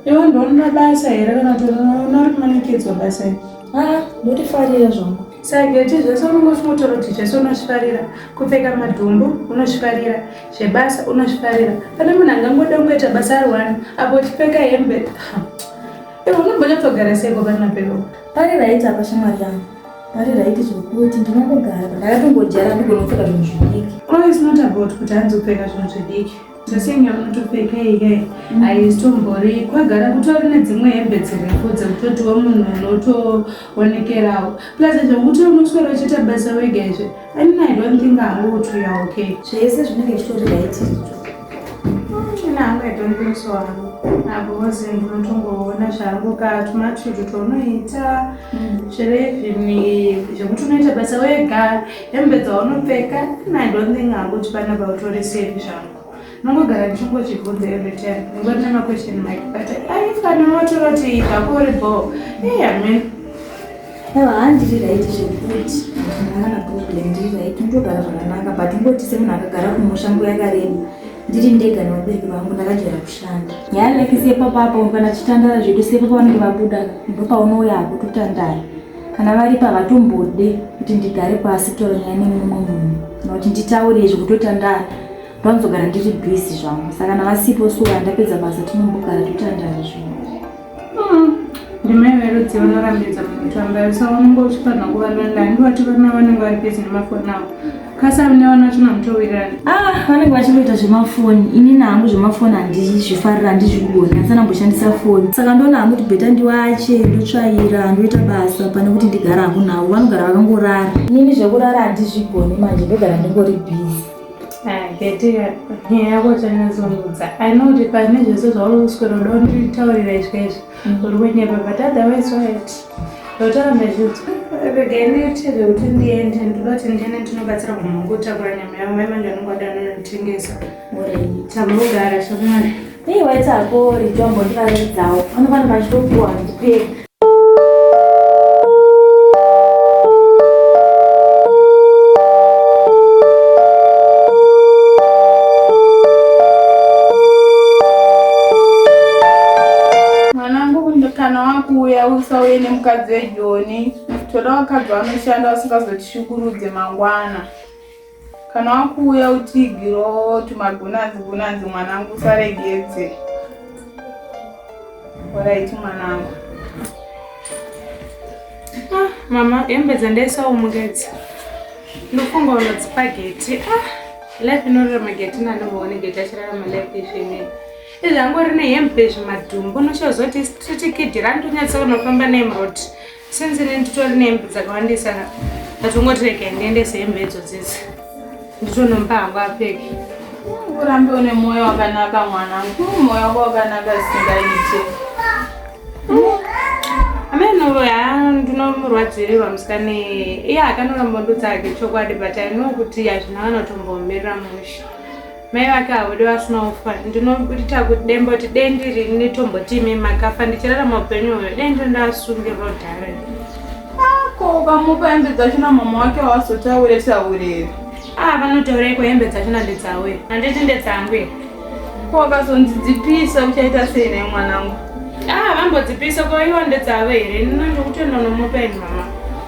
Iwe ndounoda basa here kana kuti unoona uri kumanikidzwa basa iri? Ah, ndotifarira zvangu. Saka iti zvese unenge uchingotaura kuti zvese unozvifarira kupfeka madhumbu unozvifarira zvebasa unozvifarira pane munhu angangoda kungoita basa ari one apo uchipfeka hembe iwe unombonyatsogara seiko panapero Pari right apa shamwari yangu. Pari right zvekuti ndinongogara ndakatongojara ndigona kupfeka zvinhu zvidiki. Oh, it's not about kuti hanzi kupfeka zvinhu zvidiki dressing yaunotopfeka iye haisitombori kwagara kutori nedzimwe hembe dzirefu dzekutotiwo munhu unotoonekerawo plus zvekuti unoswera uchiita basa wega izvi I mean, I don't think hangu kuti you are okay Zvese zvinenge zvitori right izvo. Ina hangu I don't think so hangu because ndinotongoona zvangu katumatutu twaunoita zverevhini zvekuti unoita basa wega hembe dzaunopfeka I don't think hangu kuti panapa utori safe zvangu nongogara ndichingozvibvunza every time ndingori nemaquestion mark but ai kana watora kuti zvako uri bho hey, I mean Aiwa handiri right zvekuti handina kana problem ndiri right ndotogara zvakanaka but ungoti semunhu akagara kumusha nguva yakareba ndiri ndega nevabereki vangu ndakajaira kushanda. Nyaya like sepapapa kana tichitandara zvedu sepapa vanenge vabuda ndopaunouya hako totandara. Kana varipo havatombode kuti ndigare pasi kutaura nyaya nemumwe munhu kana kuti nditaure izvi kutotandara ndanzogara ndiri busy zvangu saka kana vasipo so kana ndapedza basa tinombogara totandara zvinhu. Ndimai verudzi vanorambidza munhu kutamba so unenge uchifanira kuvalonda handiwati vana vanenge vari busy nemafoni avo kasi amune vana vachona mutowirirana Ah, vanenge vachingoita zvemafoni inini hangu zvemafoni handizvifarira handizvigoni handisana mboshandisa foni saka ndoona hangu kuti better ndiwache ndotsvaira ndoita basa pane kuti ndigara hangu navo vanogara vakangorara inini zvekurara handizvigoni manje ndogara ndingori busy Geti nyaya yako chanyatsondudza I know kuti pane zvese zvauri kuswera uda kunditaurira izvi izvi uri kunyepa but otherwise right ndotaramba zvinzwa regai ndiite zvekuti ndiende ndoda kuti ndiende ndinobatsira munhu wangu kutakura nyama yavo mai manje vanonge vada vanonotengesa tambogara shamwari Nei waita hako ritombo ndivaredzawo vanofana vachitopuwa handiperi Mwanangu kana wakuuya usauye nemukadzi wejoni toda vakadzi vanoshanda vasingazotishungurudze mangwana kana wakuuya utiigiro tumagunanzi gunanzi mwanangu usaregedze oraiti mwanangu Ah, mama hembe dzandaisawo mukadzi ndofunga unodzipa geti ah life inorarama geti nandimboone geti achirarama life izvimene izvi angori nehembe zvimadhumbu unochazoti street kid randonyatsa kunofamba naye muroad since ini nditori nehembe dzakawandisa ndatongoti rega ndiendese hembe idzodzidzi nditonomupa hangu apfeke urambe une mwoyo wakanaka mwanangu mwoyo wako wakanaka zvisingaite ameno ha ndinomurwadzirirwa musikane iye akanoramba ndudza ake chokwadi but I know kuti hazvina vanotombomirira mushe mai vake havodi vasina kufa ndinoita kudemba kuti dei ndiri nitomboti imi makafa ndichirarama upenyu huyo dei ndondasungirwa kudhara ko ukamupa hembe dzacho namama wake wazotaure taurere ah vanotauraiko hembe dzachona ndedzawe handiti ndedzangu here ko wakazonzi dzipisa uchaita sei naye mwanangu ah vambodzipisa ko iwo ndedzavo here ino ndikutononomupa ini mama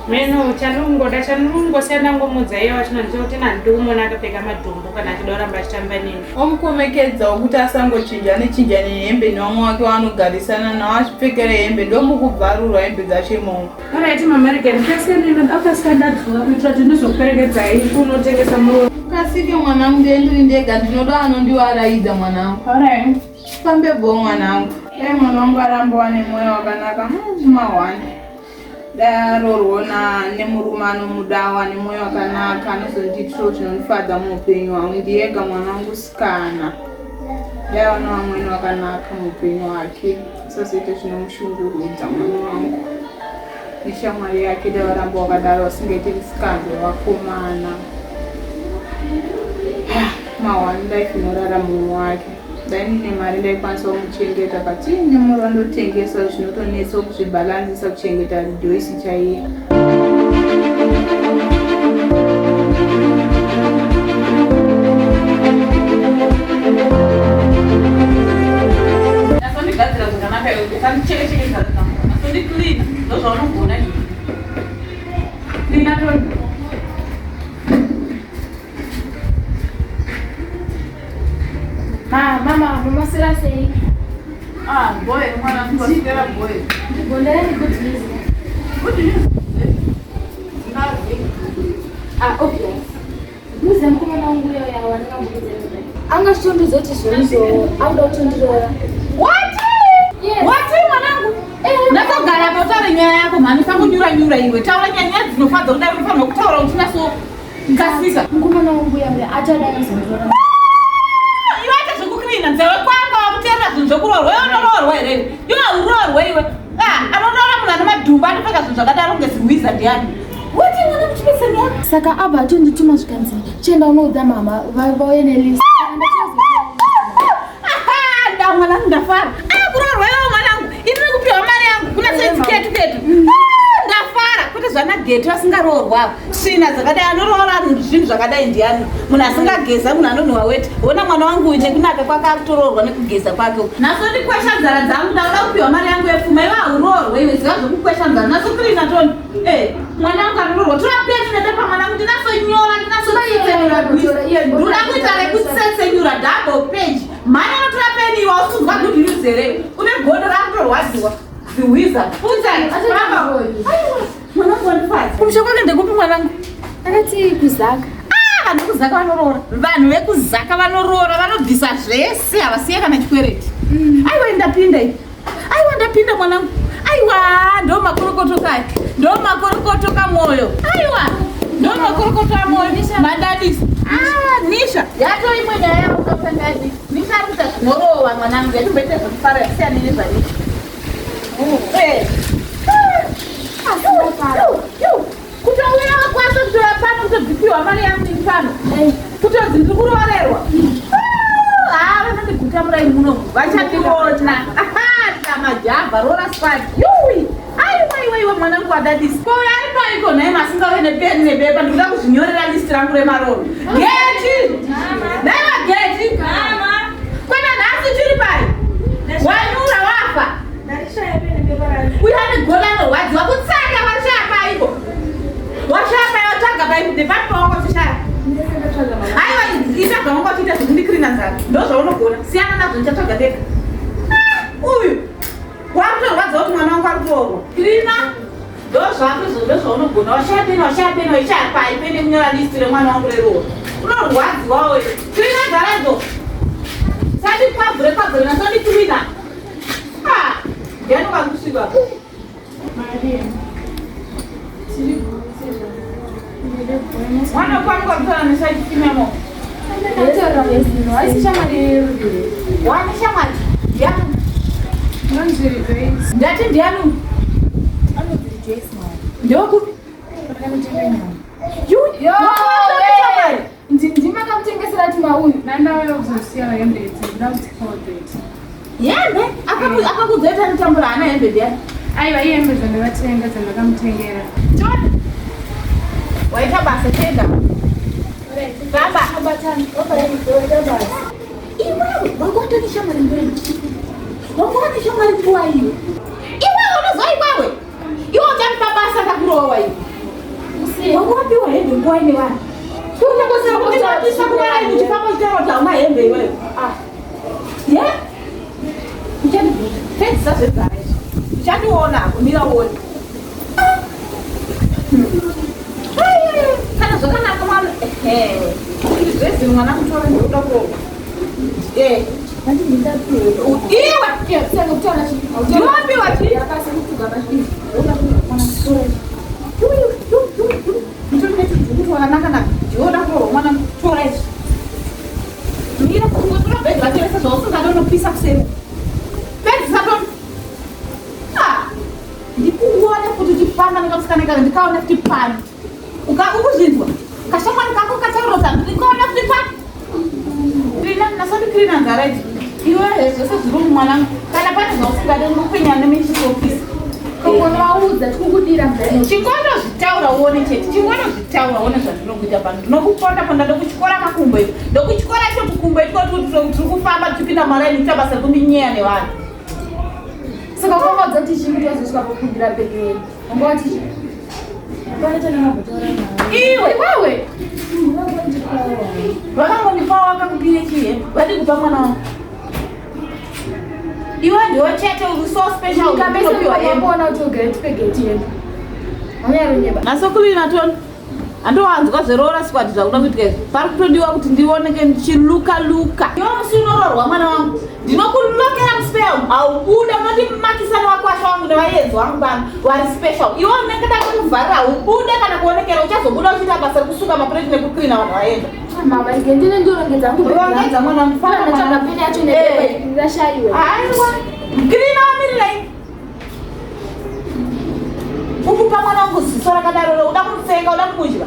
meno chandingoda chandingosiya ndangomudza iye wachona ndechekuti nandidi kumuona akapfeka madhumbu kana achida kuramba achitamba neni omukomekedzawo kuti asangochinjane chinjane hembe nevamwe wake waanogarisana nawo achipfekera hembe ndomukubvarurwa hembe dzacho imomo Alright mama rega ndikasike ndinoda akasika ndadzoka kuitira kuti ndizokuperekedzai kunotengesa muro kasike mwanangu ndiye ndiri ndega ndinoda anondiwaraidza mwanangu Alright fambe bho mwanangu. Dai mwana wangu aramba ane mwoyo wakanaka mahwani. Dai aroorwa nemurume anomudawo ane mwoyo wakanaka anozondiitirawo zvinondifadza muupenyu hwangu. Ndiyega mwana wangu sikana. Dai awana vamweni vakanaka muupenyu hwake. Asazoite zvinomushungurudza mwana wangu. Neshamwari yake dai varamba wakadaro vasingaite misikanzwa yevakomana. Mahwani life inorara mumwe wake. Dai ndine mari ndaikwanisa kumuchengeta but nemuri wandotengesa zvinotonetsa kuzvibhalansisa kuchengeta Joyce chaiye. Asondigadzira zvakanaka iwe, usandichekecheke nzara dzangu. Asondiclean, ndozvaunogona izvozvo. Clean Tony. Ma, mama, mamaswera sei? Ah, boy, mwana maswera boy. Ndigondera ni good news. Good news. Ah, obvious. Muziva mukomana wangu uyo yawa ndingambokudzera. Anga chitondiudza kuti zvonizvo akuda kutondiroora. What? Yes. What mwanangu? Ndakagara apa utaure nyaya yako mhani usangonyura nyura iwe. Taura nyaya nyaya dzinofadza kudai unofanirwa kutaura uchinaso kasika. Mukomana wangu uya uya achada anozondiroora. Iwe aita zvekucleana nzeve kwanga wakuteerera zvinhu zvekuroorwa. Iwe unoroorwa here iwe? Iwe hauroorwe iwe. Ah, anoroora munhu ane madhumba anopfeka zvinhu zvakadaro kunge zihwiza ndiani? Wati mwana muchipesa nyaya. Saka abva atondituma zvikanzi chienda unoudza mama vauye nelist. Aha, nda mwanangu ndafara. Ah, kuroorwa iwe mwanangu. Ini ndiri kupiwa mari yangu kuna senzi ketu ketu. Ah, ndafara kwete zvana getu asingaroorwa. Svina dzakadai anoroora zvinhu zvakadai ndiani? Munhu asingageza munhu anonhuwa weti. Ona mwana wangu uyu nekunaka kwake akutoroorwa nekugeza kwake. Naso ndikwesha nzara dzangu ndakuda kupiwa mari yangu yepfuma iwe hauroorwe iwe ziva zvekukwesha nzara. Naso clean Tony. Eh, mwana wangu anoroorwa. Tora peni nebepa mwanangu ndinasonyora ndinasotsetsenura. Ndoda kuita rekutsetsenyura double page. Mhani anotora peni iwe ausunzwa good news here? Une godo rakutorwadziwa. Zihwiza. Funza. Famba. Aiwa, mwanangu wandifadza. Kumusha kwake ndekupi mwanangu? Akati kuzaka. Ah, vanhu vekuzaka vanoroora. Vanhu vekuzaka vanoroora vanobvisa zvese havasiye kana chikwereti. Aiwa ndapinda iyi. Aiwa ndapinda mwanangu. Aiwa ndo makorokoto kaya. Ndo makorokoto kamwoyo. Aiwa ndo makorokoto amoyo. Madadisi. Ah, Nisha. Yato imwe nyaya yaukapandadi. Nisha ari kuita zvinorowa mwanangu. Yatimboita zvekufara yasiyana nezvaNisha. Eh. Kutouya kwacho kutoya pano kutobvipiwa mari yangu iri pano. Kutonzi ndiri kuroorerwa. Ah, vanondiguta murai muno vachandiona. Aha, majavha roora squad. Yui. Aiwa iwe iwe mwanangu wadadisi. Ko uyo ari paiko nhai masingauye nepeni nebepa ndikuda kuzvinyorera list rangu remaroro. Geti. Nhai mageti. Kwena nhasi tiri pai. Wanyura wafa. Uyo ane godo anorwadziwa kutsanya washaya paiko. Washaya pai watsvaga pai nepapi pawanga uchishaya. Aiwa ita zvawanga uchiita zvekundikirina nzara. Ndozvaunogona. Siyana nazvo ndichatsvaga ndega. Ah, uyu wakutorwadziwa kuti mwana wangu ari kuroorwa. Kirina ndozvako izvo ndozvaunogona. Washaya peni washaya peni waishaya pai peni kunyora list remwana wangu reroorwa. Unorwadziwa uyu. Kirina dzaradzo. Sandi kwabvure kwabvure nasandi kirina. Ah, ndiani wakusvika? Mwana kwangu wakutaura nesachifimemo. Wane shamwari ndiani? Ndati ndiani? Ndewekupi? Shamwari. Ndimakamutengesera tumauyu. Nandauya kuzosiya hembe idzi ndoda kuti forward. Hembe? Akakudzoita anotambura haana hembe ndiani? Aiwa ihembe dzandakatenga dzandakamutengera. Tony. Waita basa tenda. Baba. Iwewe wanga watoni shamwari nguwa Wanga wane shamwari nguwa iwe. Iwewe unoziva iwewe. Iwe uchandipa basa ndakurowa iwe. Wanga wapiwa hembe nguwa ine vanhu. Unongosera kuti wabisa kudai uchifamba uchitaura kuti hauna hembe iwewe. Ah. Ye? Uchandibvunza. Pedzisa zvedzara izvi. Uchandiona hapo, mira uone. Kana zvakanaka mwana. Ehe. Zvezi mwana kutora ndikuda kurohwa. Eh. Iwe ndiwapiwa chii? Wakanaka-naka ndioda kurohwa mwana tora izvi mira kungotora bhegi racho rese zvausingade unopisa kuseri pedzisa to ndikuone futi uchifamba nekamusikana ikaka ndikaona futi pano ukuzvinzwa kashamwari kako kataurota ndikaona futi pano krina nasondikrina nzara idzi iwe zvese zviri mumwanangu kana pane zvausingade unopenya nemichisofisi Kongonovaudza tikukudira mveno. Chingonozvitaura uone chete, chingonozvitaura uone zvandinokuita pano. Ndinokuponda ponda ndokutyora makumbo iko. Ndokutyora ito kukumbo iko tiri kufamba tichipinda maraini kuita basa rekundinyeya nevanhu. Saka kwakaudza kuti chii kuti wazosvika pakukumbira bhegi yedu? Wanga wati chii? Hapana chandingambotaura naye. Iwe Iwewe vakangondipawo vakakupire chii hembe? Vadi kupa mwana wangu. Iwe ndiwe chete uri so special unopiwa hembe. kambeseaona kuti ugare tipe geti yedu. Wanyaronyeba. Nasokulina toni andowanzwa zveroora squad zvakuda kuitika izvi pari kutodiwa kuti ndioneke ndichiluka luka iwe musi unoroorwa mwana wangu ndinokulokera muspare haubuda unondimakisa newakwasha wangu nevayenzi wangu pano vari special iwe unenge ndakakuvharira haubude kana kuonekera uchazobuda uchiita basa rekusuka mapureti nekuklina vanhu vaenda Mama, ige ndine ndorongedza hangu. Rongedza mwana wangu, famba mwana Ndatsvaga wangu. peni yacho Eh. nerashaiwe. Aiwa, klina wamirirei ukupa mwana wangu ziso rakadaro uda kumutsenga uda kumudya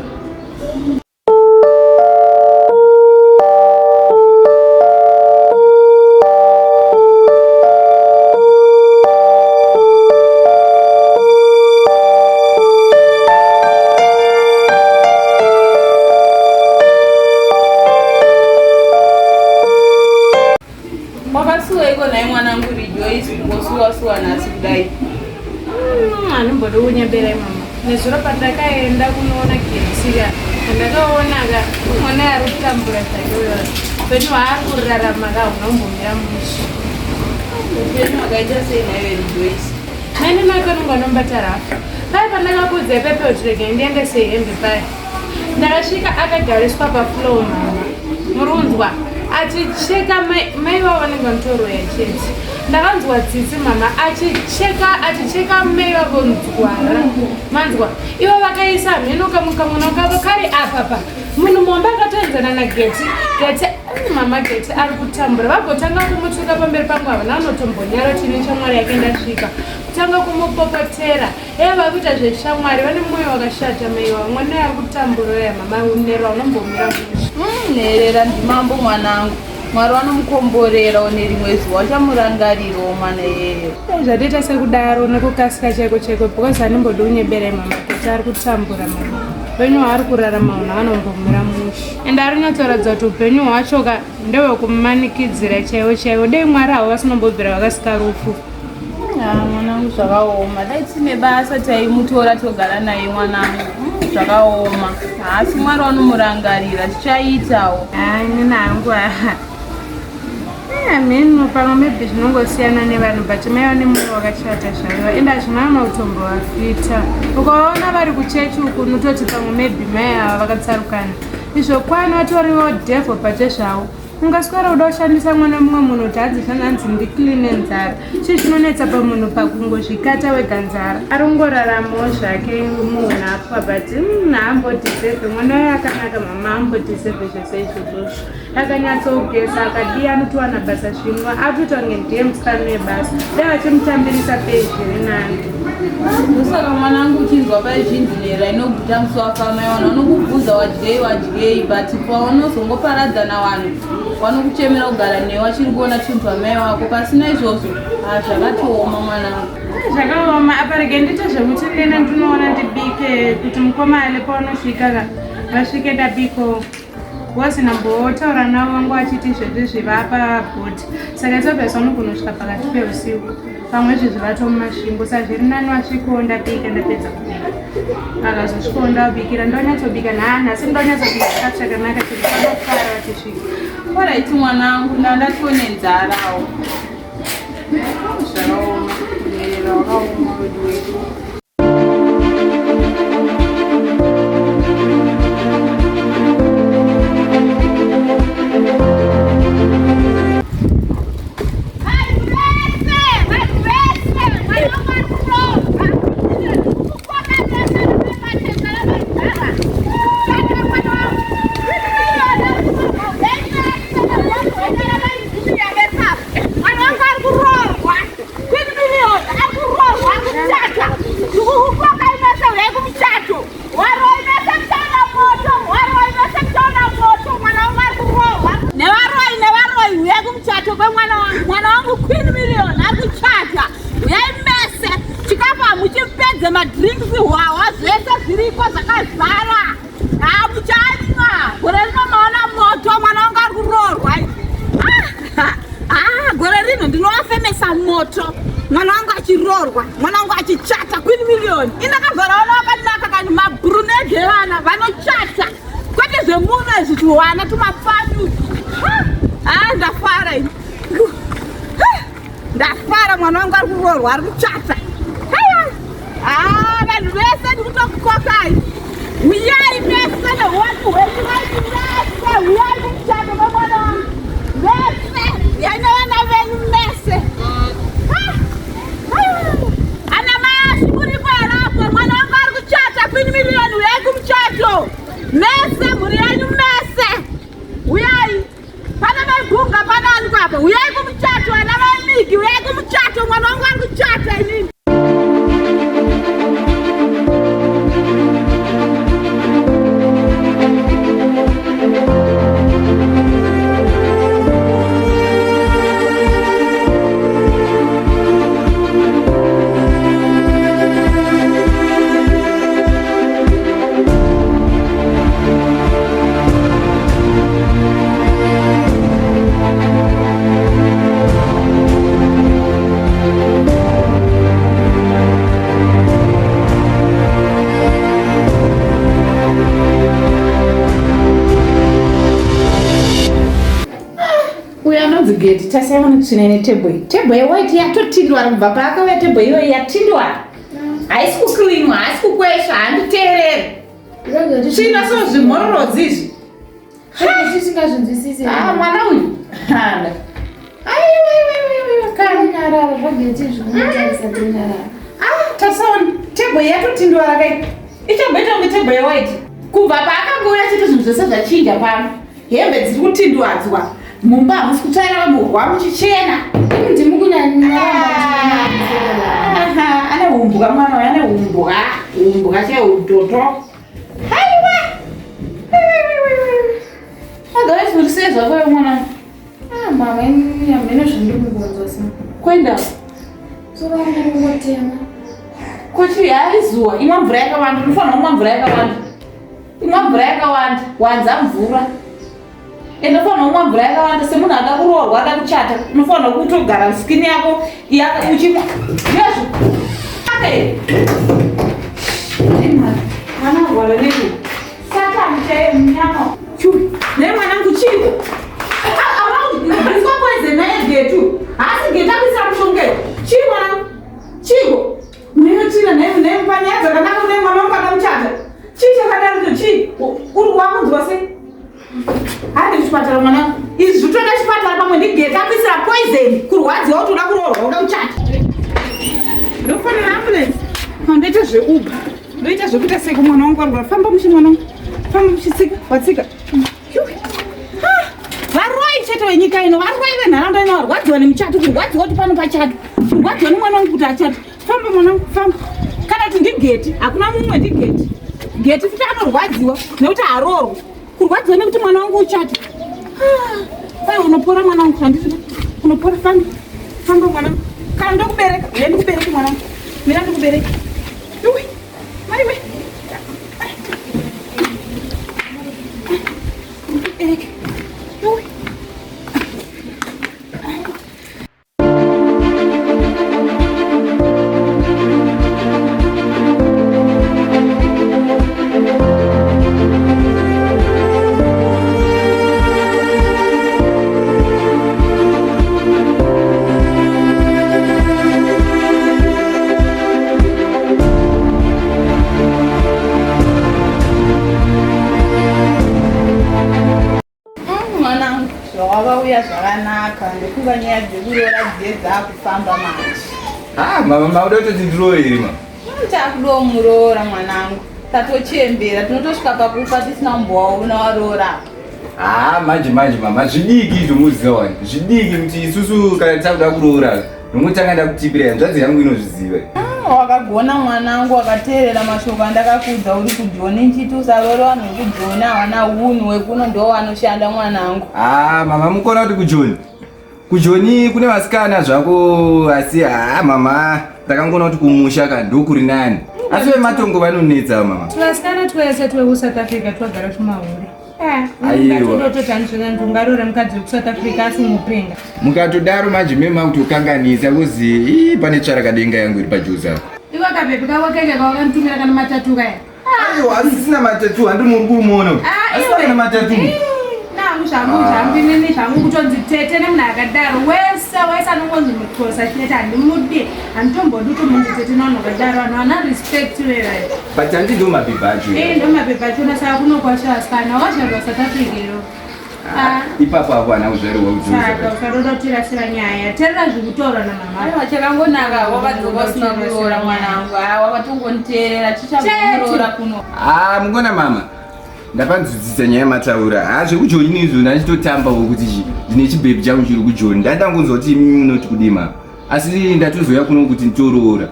Wakasuwa iko naye mwanangu Rejoice kungosuwa suwa nhasi kudai. Handimbodi kunyembera mama. Nezuro pandakaenda kunoona Getsika, ndakaona ka mwana ari kutambura zvake uyo. Upenyu hwaari kurarama ka hunombomira mushe. Upenyu hwakaita sei nhaiwe Rejoice? Maini make anonge anombata rafu. Paya pandakakuudza ipapo kuti regai ndiendese hembe paya. Ndakasvika akagariswa pafloor mama. Murunzwa achicheka mai vavo vanenge vanotoroya chete. Ndakanzwa tsitsi mama achicheka achicheka mai vavo nzwara. Manzwa ivo vakaisa mhino kamwe kamwana kavo kari apa pa. Munhu muhombe akatoenzana naGeti. Geti mama Geti ari kutambura. Vagotanga kumutuka pamberi pangu havana anotombonyara kuti ini shamwari yake ndasvika. Kutanga kumupopotera. Eya vakuita zveshamwari vane mwoyo wakashata mai wavo. Mwana ari kutambura uya mama unero unombomira mushe. Nherera ndimambo mwanangu. Mwari vanomukomborerawo nerimwe zuva vachamurangarirawo mwana iyeyo. Dai zvatoita sekudaro nekukasika chaiko chaiko because handimbodi unyebere mama kuti ari kutambura mama. Upenyu hwaari kurarama hunhu anombomira mushe. Ende ari kunyatsoratidza kuti upenyu hwacho ka ndehwekumanikidzira chaiwo chaiwo. Dai Mwari havo vasinombobvira vakasika rufu. Ah, mwanangu zvakaoma. Dai tine basa taimutora togara naye mwanangu. Zvakaoma. Asi Mwari vanomurangarira zvichaitawo. Ah, inini hangu aha. Mhino pamwe maybe zvinongosiyana nevanhu but mai vane mwoyo wakashata zvaiva ende hazvina kana kutombovafita. Ukaona vari kuchechi uku unototi pamwe maybe mai ava vakatsarukana. Izvo kwani vatoriwo devil pachezvavo. Ungaswera uda kushandisa mwana wemumwe munhu kuti hanzi zvanhanzi ndicleane nzara. Chii chinonetsa pamunhu pakungozvikata wega nzara? Ari kungoraramawo zvake munhu apa but haambodeserve. Mwana uyo akanaka mama haambodeserve zvese izvozvozvo. Akanyatsogeza akadiya anotowana basa zvino akutoita kunge ndiye musikana webasa. Dai vachimutambirisa pay zviri nani. Ndosaka mwanangu uchinzwa paizvinzi nherera inoguta musi wafa mai vanhu vanokubvunza wadyei wadyei but paunozongoparadzana vanhu vanokuchemera kugara newe vachiri kuona chinhu pamai vako pasina izvozvo ah, zvakatooma mwanangu. Zvakaoma apa rege ndiite zvekuti ndene ndinoona ndibike kuti mukoma ale paunosvika ka vasvike ndabiko wasina mbotaura navo vangu vachiti izvezvi zvivapa bhoti saka it's obvious vanogona kusvika pakati peusiku pamwe izvezvi vatomumasvingo saka zviri nani vasvikowo ndabika ndapedza kubika vakazosvikowo ndavabikira ndonyatsobika nhasi ndonyatsobika chikafu chakanaka chekuti vanofara vachisvika. Alright mwanangu ndandatone nzarawo. Zvakaoma. Nherera wakaoma wedu wedu. Ende madrinks hwahwa zvese zviriko zvakazara. Ah, muchanwa. Gore rino maona moto mwana wangu ari kuroorwa. Ah, ah, gore rino ndinovafemesa moto. Mwana wangu achiroorwa, mwana wangu achichata Queen Million. Indakabvara vana vakanaka kani mabrunette evana vanochata. Kwete zvemuno izvi tuwana tumapfanyu. Ah, ndafara ini. Ndafara mwana wangu ari kuroorwa ari kuchata. Ah, vanhu vese ndikutokukokai. Uyai mese nehuwandu hwenyu vanhu vese uyai kumuchato kwemwana wangu. Vese uyai nevana venyu mese. Ana mai asi muripo here apo mwana wangu ari kuchata Queen Million uyai kumuchato. Mese mhuri yenyu mese. Uyai. Pana mai Gunga pana ani kwapa. Uyai kumuchato ana mai Miki uyai kumuchato mwana wangu ari kuchata inini. Uyo anonzi Geti tasiyana netsvina netebho iyi. Tebho yewhite yatotindwara kubva paakauya tebho iyoyi yatindwara. Haisi kucleanwa, haisi kukwesha, handiteereri. Tsvina so zvimhororodzi izvi. Tisingazvinzwisisi. Ah, mwana uyu. Hana. Aiwa, aiwa, aiwa, aiwa, kana. Nyarara zvageti zvinotarisa tinyarara. Ah, tasaona tebho yatotindwara kai. Ichamboita kunge tebho yewhite. Kubva paakangouya chete zvinhu zvese zvachinja pano. Hembe dziri kutindwadzwa. Mumba hamusi kutsvaira murwa muchichena. Imi ndimi kunyanya. Aha, ane humbwa mwana uyu, ane humbwa. Humbwa cheutoto. Haiwa. Otherwise uri sei zvako iwe mwana? Ah, mama, ini hameno zvandiri kungonzwa sei. Kuenda. Soro wangu kungotema. Kuti hai zuwa, imwa mvura yakawanda, unofanira kumwa mvura yakawanda. Imwa mvura yakawanda, wanza mvura. Ende unofanira kumwa mvura yakawanda semunhu ada kuroorwa, ada kuchata, unofanira kutogara skin yako uchimwa. Ndizvo. Okay. Mwana arwara nei? Satan chaiye munyama. Chui. Nei mwanangu chiiko? Avangu poison naye getu. Haasi getu akuisa mushonga. Chii mwanangu? Chiiko? Unotsvina nhai nhai panyaya dzakanaka unai mwana wangu ada muchata. Chii chakadaro icho chii? Uri wakunzwa sei? Hande kuchipatara mwanangu. Izvi zvotoda chipatara pamwe ndigeta kuisira poison kurwadziwa kuti uda kuroorwa uda kuchata. Ndofanira ambulance. Ndoita zveUber. Ndoita zvekuita sei kumwana wangu arwara. Famba mushe mwana wangu. Famba mushe tsika watsika. Varoi chete venyika ino, varoi venharaunda ino varwadziwa nemuchato, kurwadziwa kuti pano pachato, kurwadziwa nemwana wangu kuti achato. Famba mwana wangu, famba. Kana kuti ndigeti, hakuna mumwe ndigeti. Geti futi anorwadziwa nekuti haroorwi. Kurwadziwa nekuti mwana wangu uchato. Fai unopora mwana wangu, handiti unopora, famba. Famba mwana wangu. Kana ndokubereka, uya ndikubereke mwana wangu. Mira ndikubereke. Yuwi, maiwe. Ndikubereke. Yuwi. Mwanangu, zvawakauya zvakanaka ndofunga nyaya dzekuroora dziye dzakufamba manje. Ah, mama mauda kutoti ndiroore here mama? Takudawo muroora mwanangu, tatochembera tinotosvika pakufa tisina kumbowaona waroora. Ah, manje manje mama, zvidiki izvo muziva wani. Zvidiki kuti isusu kana takuda kuroora, ndongotanga ndakutipira hanzvadzi yangu inozviziva. Ah, wakagona mwanangu, wakateerera mashoko andakakuudza uri kujoni nchiti usaroore vanhu vekujoni hawana unhu wekuno ndo wanoshanda mwanangu. Ah, mama mukona kuti kujoni. Kujoni kune vasikana zvako asi ah mama ndakangoona kuti kumusha ka ndokuri nani. Asi vematongo vanonetsa mama. Tuvasikana twese twekusouth Africa twagara tumahure. Aiwa. Ungatototi ungarora mukadzi wekuSouth Africa asi unopenga. Mukatodaro manje mema kutokanganisa kuzi ii pane tsvarakadenga yangu iri pajuzi apo. Iwe kabhebhi kako keke kawakanditumira kana matatu kaya. Aiwa, asisina matatu handi muri kumuona. Ah, Asina kana matatu. Nangu zvangu zvangu inini zvangu kutonzi tete nemunhu akadaro wese wese anongonzi muxhosa chete handimudi handitombodi kutomunzi tete nevanhu vakadaro vanhu vana respect vevayo. But handi ndo mabhebhi acho. Ee ndo mabhebhi achona saka kunokwasha vasikana wakazvarwa South Africa iro. Ah. Ipapo apo hana kuzvarirwa kujuzi. Saka usaroda kutirasira nyaya terera zvekutaura namama. Aiwa chakangonaka wakadzoka usina kuroora mwanangu. Ah, wakatongoniteerera chichakuroora kuno. Ah, mungona mama. Ndapanzwisisa nyaya yamataura. Ah, zvekujoni izvo ndachitotambawo kuti chi ndine chibhebhi changu chiri kujoni. Ndandangonzwa kuti imi munoti kudii mama. Asi ndatozouya kuno kuti nditoroora.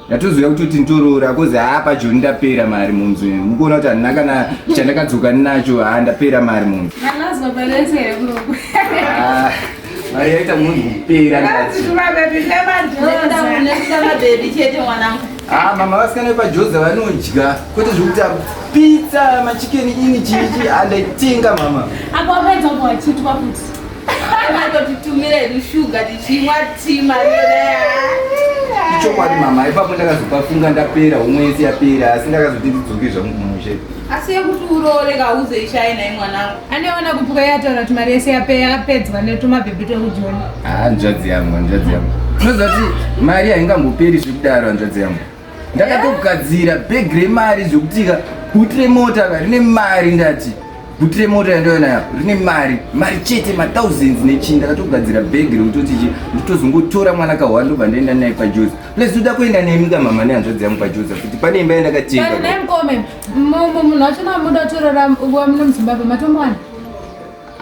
Ndatozouya kutoti nditoroora kozi haa pajoni ndapera mari munzi. Mukuona kuti handina kana chandakadzoka nacho haa ndapera mari munzi. Manazwa balance here kunoku. Ah, mari yaita munhu kupera ndati. Nekuda mabhebhi chete mwanangu. Ah, mama vasikana vepajoza vanodya kwete zvekuti pizza machikeni ini chichi andaitenga mama. Apo wapedza ubva wachitwa futi. Vatotitumira hedu shuga tichimwa tii mari Ichokwadi mama, ipapo ndakazopafunga ndapera homwe yese yapera asi ndakazoti ndidzoke zvangu kumushe. Asi yekuti uroore kauzoishai nai mwanangu. Aneona kupuka yataura kuti mari yese yakapedzwa netumabhebhi twekujoni. Ah, hanzvadzi yangu, hanzvadzi yangu. Unoziva kuti mari haingamboperi zvekudaro hanzvadzi yangu. Ndakatogadzira bhegi remari zvekuti ka bhuti remota ka rine mari ndati. Bhuti remota yandoona rine mari, mari chete mathousands nechii ndakatogadzira bhegi rekutoti chi nditozongotora mwana kahwa ndobva ndaenda naye pajozi. Plus ndoda kuenda nemi ka mama nehanzvadzi yangu pajozi kuti pane imba yandakatenga. But naye mukome, munhu wacho amuda kutorora muno muZimbabwe matomuwana.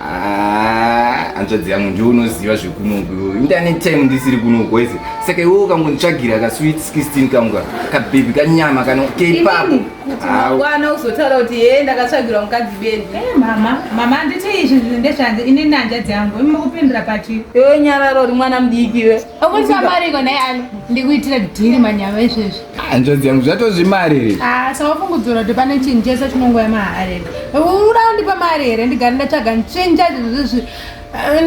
Ah, hanzvadzi yangu ndiwe unoziva zvekunoku iwe ndane time ndisiri kunoku wese saka iwe ukangonditsvagira ka sweet 16 kangu ka kabhebhi kanyama kana keipapo Kuti mangwana uzotaura kuti hee ndakatsvagirwa mukadzi benzi. Eh mama, mama handiti izvi zvinhu ndezvanzi ini nehanzvadzi yangu imi mukupindura pachi. Iwe nyarara uri mwana mudiki iwe. Ukuita mari iko naye ani ndikuitira dhiri manyama izvezvi. Hanzvadzi yangu zvatozvimari here? Ah, sawafungudzura kuti pane chinhu chese chinongouya mahara here. Uda kundipa mari here ndigare ndatsvaga nchinja izvozvi.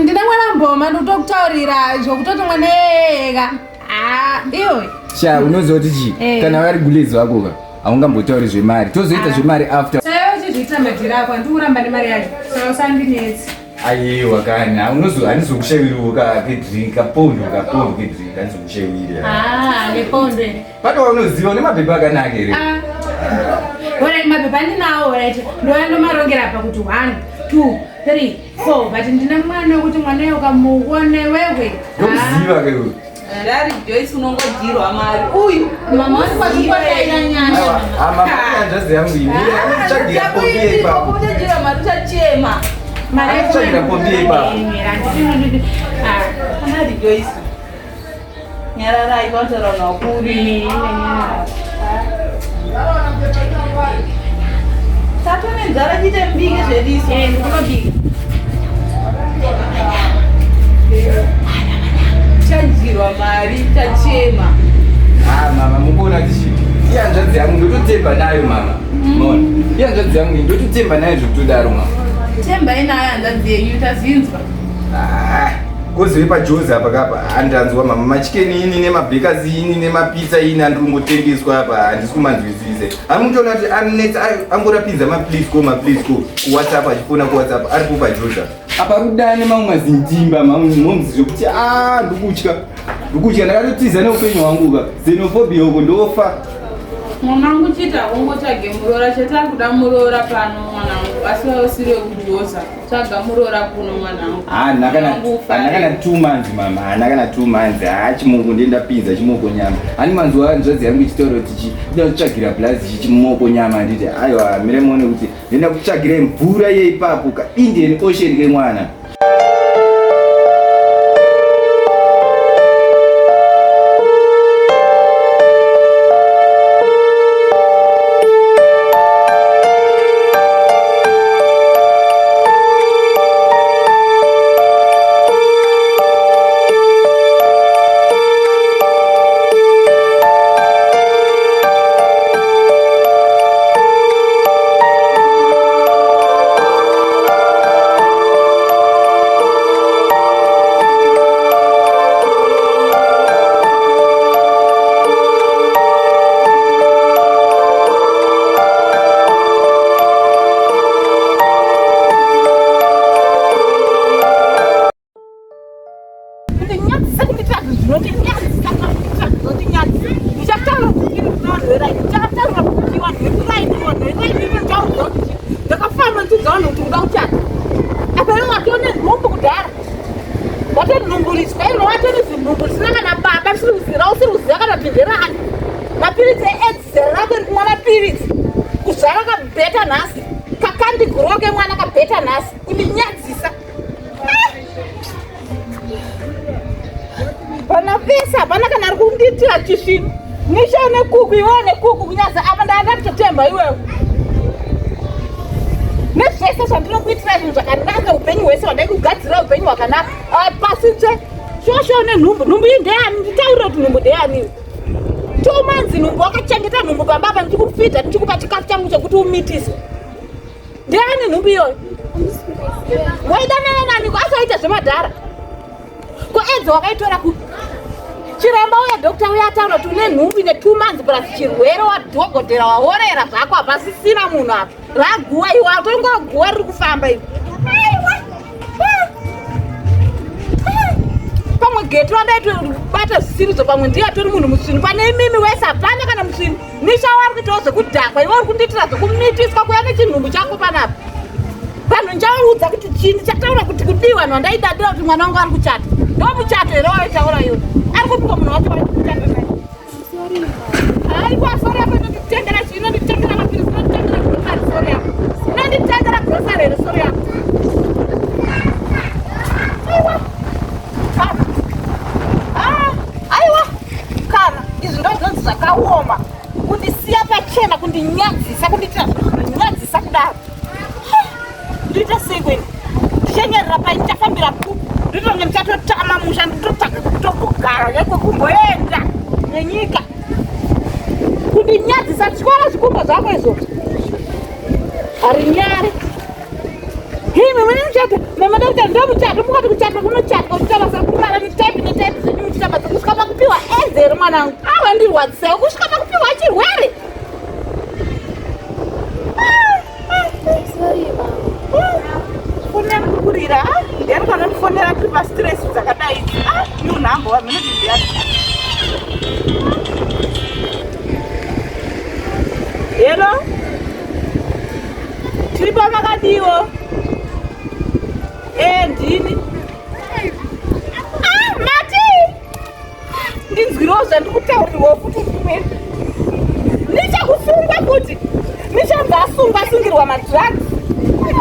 Ndine mwana mboma ndikutokutaurira zvokutoti mwana ega. Ah, iwe. Sha unoziva kuti chii Eh. kana vari gulezi vako ka haungambotauri zvemari tozoita zvemari after. Saka uchizviita madhiri ako handikuramba nemari yacho. Saka usandinetsi. Aiwa kani handizokushaiwiriwo ka kedrink kapondo kapondo kedrink handizokushaiwiri. Ah, nepondo here. Pane waunoziva une mabhebhi akanaka here? Ah. Alright, mabhebhi andinawo alright. Ndouya ndomarongera apa kuti 1 2 3 4 but ndine mwana wekuti mwana uyo ukamuona iwewe. Ndokuziva ke iwe. Ndari Joyce unongodyirwa mari. Uyu Mama wangu kwatikodaira nyasha. Aiwa, ah, mama hanzvadzi yangu iyi tsvagira pombi ipapo. Uchadyirwa mari uchachema. Tsvagira pombi ipapo. Mari Joyce. Nyararai vanotaura vanhu vakuru. Tatone nzara chiite mbike zvedu isu. Eh, ndikunobika. Chadyirwa mari chachema. Ah, mama mukuona kuti chii? Iye hanzvadzi yangu ndototemba nayo mama. Maona? Iye hanzvadzi yangu iyi ndototemba nayo zvekutodaro mama. Temba inayo hanzvadzi yenyu tazinzwa. Ah, kozi vepajozi apa kapa handanzwa mama machikeni ini nemabhekazi ini nemapizza ini andiri kungotengeswa apa handisi kumanzwisise. Amutoona kuti anetsa angorapidza maplease ko maplease ko kuWhatsApp achifona kuWhatsApp aripo pajozi apa. Apa rudane mamwe mazinjimba mamwe momzi zvekuti ah ndikutya. Ndikutya ndakatotiza neupenyu hwangu ka. Xenophobia uko ndofa. Mwanangu chiita ungotsvage muroora chatakuda muroora pano mwanangu asi wausiri wekudhoza tsvaga muroora kuno mwanangu. Haana kana haana kana 2 months mama, haana kana 2 months. Haa chimoko ndiye ndapinza chimoko nyama. Hani manzwa hanzvadzi yangu ichitaura kuti chi ndinoda kutsvagira blazi chi chimoko nyama handiti aiwa mire muone kuti ndinoda kutsvagira mvura yeipapo ka Indian Ocean kemwana. weraini ndichataura kuti vanhu vekuraini vanhu veraini ndichaudza kuti ndakafamba ndichiudza vanhu kuti kuda kuchata apa iwe watone nhumbu kudhara watonhumburiswa iro watone zinhumbu risina kana baba risiri kuziva usiri kuziva kana kuti nderani mapiritsi eaids zera rako iri kumwa mapiritsi kuzvara kabheta nhasi kakandiguro kemwana kabheta nhasi kundinyadzisa Pana vese hapana kana ari kundiitira chisvinu. Nisha nekuku iwewe nekuku kunyaza apa ndanga nditotemba iwewe. Nezvese zvandinokuitira zvinhu zvakanaka upenyu hwese hwandaikugadzirira upenyu hwakanaka. Ah, pasi tsve. Shosho nenhumbu. Nhumbu iyi ndeyani? Nditaurire kuti nhumbu ndeyani. Tomanzi nhumbu wakachengeta nhumbu pamba apa ndichikufidha ndichikupa chikafu changu chekuti umitiswe. Ndiani nhumbu iyoyo? Waidanana nani ko asaita zvemadhara? Ko edzo wakaitora kupi? Chiremba uya doctor uya ataura kuti une nhumbu ine 2 months plus chirwere wadhogodhera waorera zvako hapasisina munhu apa. Raguwa iwe atongoguwa riri kufamba iwe. Aiwa. Pamwe geto andaitobata zvisirizo pamwe ndiye atori munhu musvinu pane imimi wese hapana kana musvinu. Nisha wari kuitawo zvekudhakwa iwe uri kundiitira zvekumitiswa kuya nechinhumbu chako panapa. Vanhu ndichavaudza kuti chii ndichataura kuti kudii vanhu vandaidadira kuti mwana wangu ari kuchata. Ndo muchato here waitaura iwe? Ari kupiko munhu wacho waiti kuchata naye? Aiwa sorry apa inonditengera chii inonditengera mapiritsi inonditengera grocery sorry apa. Inonditengera grocery here sorry apa. Aiwa. Kana. Ah, aiwa. Kana izvi ndo zvinonzi zvakaoma kundisiya pachena kundinyadzisa kundiitira zvinhu zvinonyadzisa kudaro ndoita sei kwene ndichanyarira pai ndichafambira kupi ndotonge ndichatotama musha nditotsvaga kutogogara nekwekumboenda nenyika kundinyadzisa tyora zvikumbo zvako izvo harinyari Hii mama ni mchata. Mama dakta ndo mchata. Mukati kuchata kunochata kuchita basa kurara ni type ne type zvenyu muchita basa kusvika pakupiwa aids here mwanangu. Awa ndirwadzisa kusvika pakupiwa chirwere. Sorry mama. Foni yangu kurira. Ndiani kanondifonera tiri pa stress dzakadai idzi. Ah, new number wa minute ndiyani. Hello? Tiripo makadiwo. Eh, ndini. Ah, mati. Ndinzwirewo zvandikutaurirwa futi zvimweni. Nichakusungwa futi. Nichanzi asungwa asungirwa madrugs.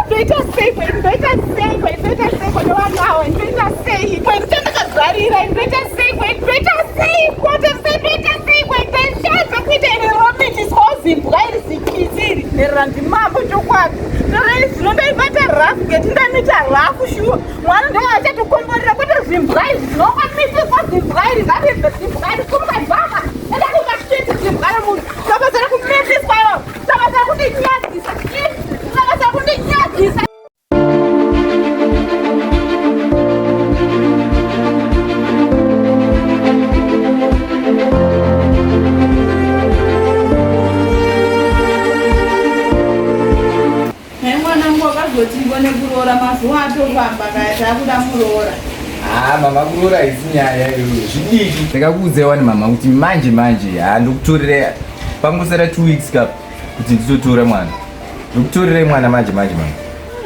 Ndoita sei kwe ndoita sei kwe ndoita sei kwe nevanhu ava ndoita sei kwe ndichandakazvarira ndoita sei kwe ndoita sei kwe ndoita sei kwe ndashadza kuita iri romitiswa zimbwa iri zikitsi iri nherera ndimambo chokwadi ndorai zvino ndaibata rafu geti ndamita rafu shuwa mwana ndo achatokomborera kwete zimbwa izvi zvinongomitiswa zimbwa iri ngaribve zimbwa iri kumuka bhama enda kumastreet zimbwa remunhu tabasa rekumitiswa ivo tabasa rekundinyadzisa tabasa rekundinyadzisa Naye mwanangu wakazoti ngone kuroora mazuva atofamba kaya takuda muroora. Ah, mama kuroora haisi nyaya iyoyo zvidiki. Ndakakuudzai wani mama kuti manje manje haa ndokutorera pangosara 2 weeks kap kuti nditotora mwana. Ndokutorerai mwana manje manje mama.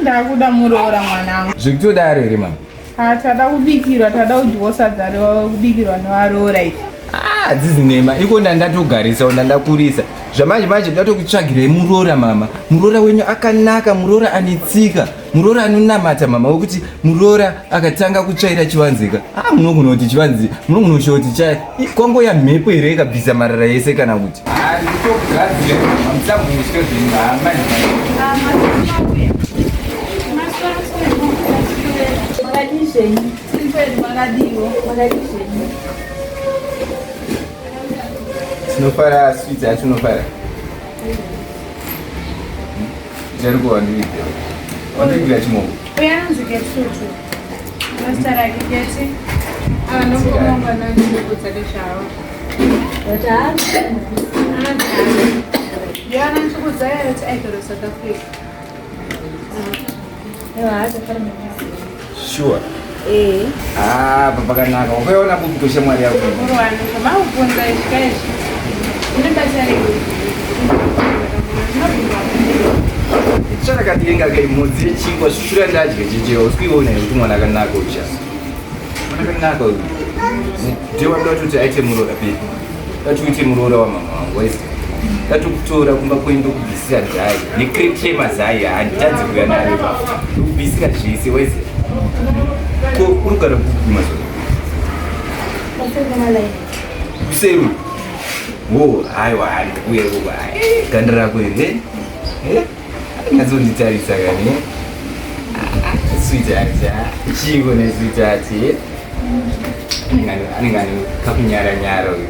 Ndakuda muroora mwanangu. Zvekutodaro here mama? Ah, tada kubikirwa, tada kudyiwa sadza rekubikirwa nevaroora iri. Ah, dzizi nhema. Iko ndandatogarisa, ndandakurisa. Zvamanje manje ndatokutsvagirai muroora mama. Muroora wenyu akanaka, muroora ane tsika, muroora anonamata mama wekuti muroora akatanga kutsvaira chivanzika. Ah, munogona kuti chivanzi, munogona kushawa kuti cha kwangoya mhepo here ikabvisa marara yese kana kuti. Ah, ndikutogadzira mama, musambosvika zvenyu. Ah, manje manje. Makadii zvenyu? Makadiwo. Makadii zvenyu? Tinofara sweets yacho tinofara. Ndiri kuwandivigira. Wandivigira chimoko. Uya anonzi Getrude. Mazita rake Geti. Ava ndomukomba vanondibvunza nezvavo. Anonzi Ani. Ndiye anondibvunza iye kuti aigara South Africa. Sure. Eh. Ah, pakanaka. Wakaiona kupi shamwari yako? Urwani, zvamakubvunza izvi kaizvi. Une basa rei? Tsvarakadenga kaimodzi yechingwa shushura ndadya chechewa usikuiona here kuti mwana akanaka ucha mwana akanaka uyu ndiye wada kuti aite muroora pe dati uite muroora wamama wangu waizi datokutora kumba kwenyu ndokubvisira dhai necrate yemazai handitadzi kuuya nayo ipapo ndokubvisira zvese waizi ko uri kugara kupi mazuva kuseri wo haiwa handikuuya ikoko ganda rako here anyatsonditarisa kani sweetheart chiiko nesweetheart anenge ane kakunyara nyara uyu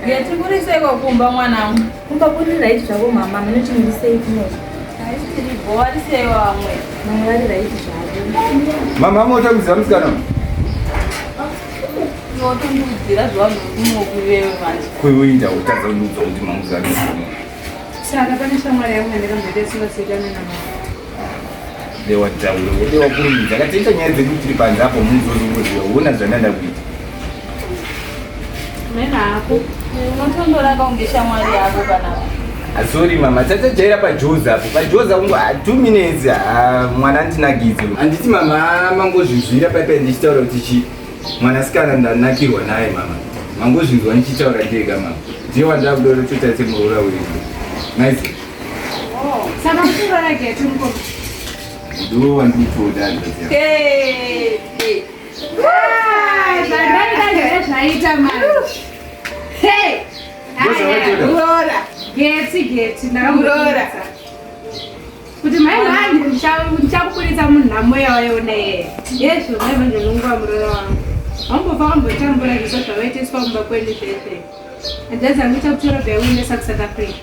Yatikuriseko kumba mwanangu. Kumba kuri right zvako mama, mune chimurisei kuno. Haisiri bho, varisei vamwe. Mama vari right zvavo. Mama motambidzira musikana. Wotondiudzira zvavanhu vekumokuvewe manje. Kuinda utadza kundiudza kuti mamuziva Saka pane shamwari yangu yandakamboita isingazivikanwe namama. Dewa taura, dewa kurumidza. Katiita nyaya dzedu tiri panze apo munzozongoziva. Uona zvandanda kuita. Mena hako. Unotondoraka kunge shamwari yako kana. Sorry mama, tatajaira pajozi apo. Pajozi apo 2 minutes ah, mwana andinakidze. Handiti mama mangozvinzwira paipai ndichitaura kuti chi mwanasikana ndanakirwa naye mama. Mangozvinzwa ndichitaura ndega mama. Ndiye wandakuda kuti toita semuroora wedu. Nice. Oh, saka muchiroora geti mukoma. Ndiwo wandikutoda hanzvadzi yangu. Hey, hey. Zvandaida zvaita manje. Hey! Muroora. Getsi getsi ndakamuroora. Kuti mai manje ndichakuburitsa munhamo yawaiona iye. Yezvo mai manje unonguva muroora wangu. Haumbofa wambotambura zvese zvawaitiswa kumba kwedu zvese. Hanzvadzi yangu ichakutora bhauendesa kuSouth Africa.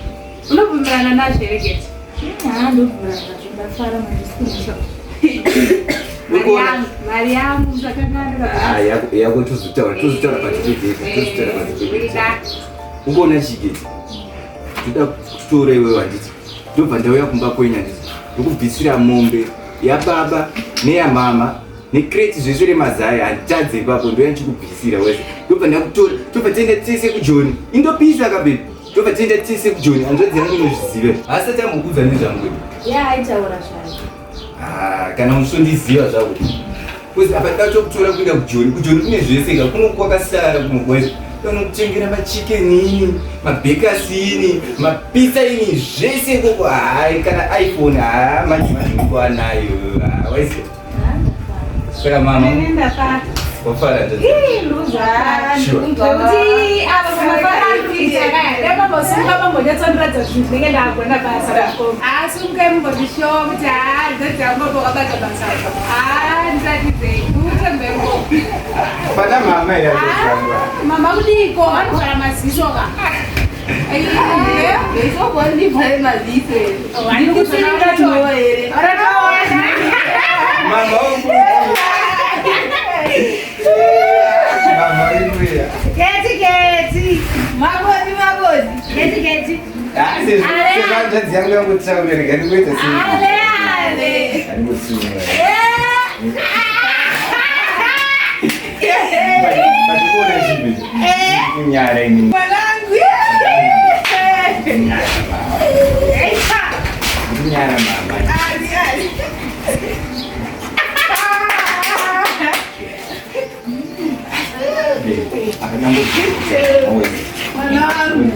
Unobvumirana nazvo here Getsi? Haa ndobvumirana nazvo ndafara manje sikumisa. Mari yangu zvakanaka. Ah, yako yako tozotaura tozotaura patipedzesa tozotaura patipedzesa. Ukaona chigeti ndoda kutora iwewe handiti ndobva ndauya kumba kwenyu handiti ndokubvisira mombe yababa neyamama necrate zvese remazai handitadze ipapo ndouya ndichikubvisira wese ndobva ndakutora tobva tienda tese kujoni indopisa kabebi tobva tienda tese kujoni hanzvadzi yangu inozviziva haasati ambokudza nezvangu Ya aitaura zvake. Ah, kana usondiziva zvako bcause apa ndatokutora kuenda kujoni kujoni kune zvese ka kuno kwakasara kuno kwese vanokutengera machicken ini mabakers ini mapizza ini zvese ikoko hai kana iphone haa manje manje anayo waise saka mama wafara Kuti ava kumafara ari kuita kaya. Ndakambosimuka pambonyatsondiratidza kuti ndinenge ndagona basa rakoma. Asi mukai mumbondishowa kuti haa ndizoti dzangu wakabata basa. Haa ndisatidzei. Utembengo. Pana mama here Mama kudiko vanovhara maziso ka. Ndivhare maziso here. Mama wangu. Mama ibuya. Geti geti. Makoti makoti. Geti geti. Hanzvadzi yangu yangotitaurira rega ndikuita sei? Ale ale. Andikusunga. Patikuona chipi? Kunyara ini. Mwanangu. Kunyara mama. Ali ali. Mwanangu.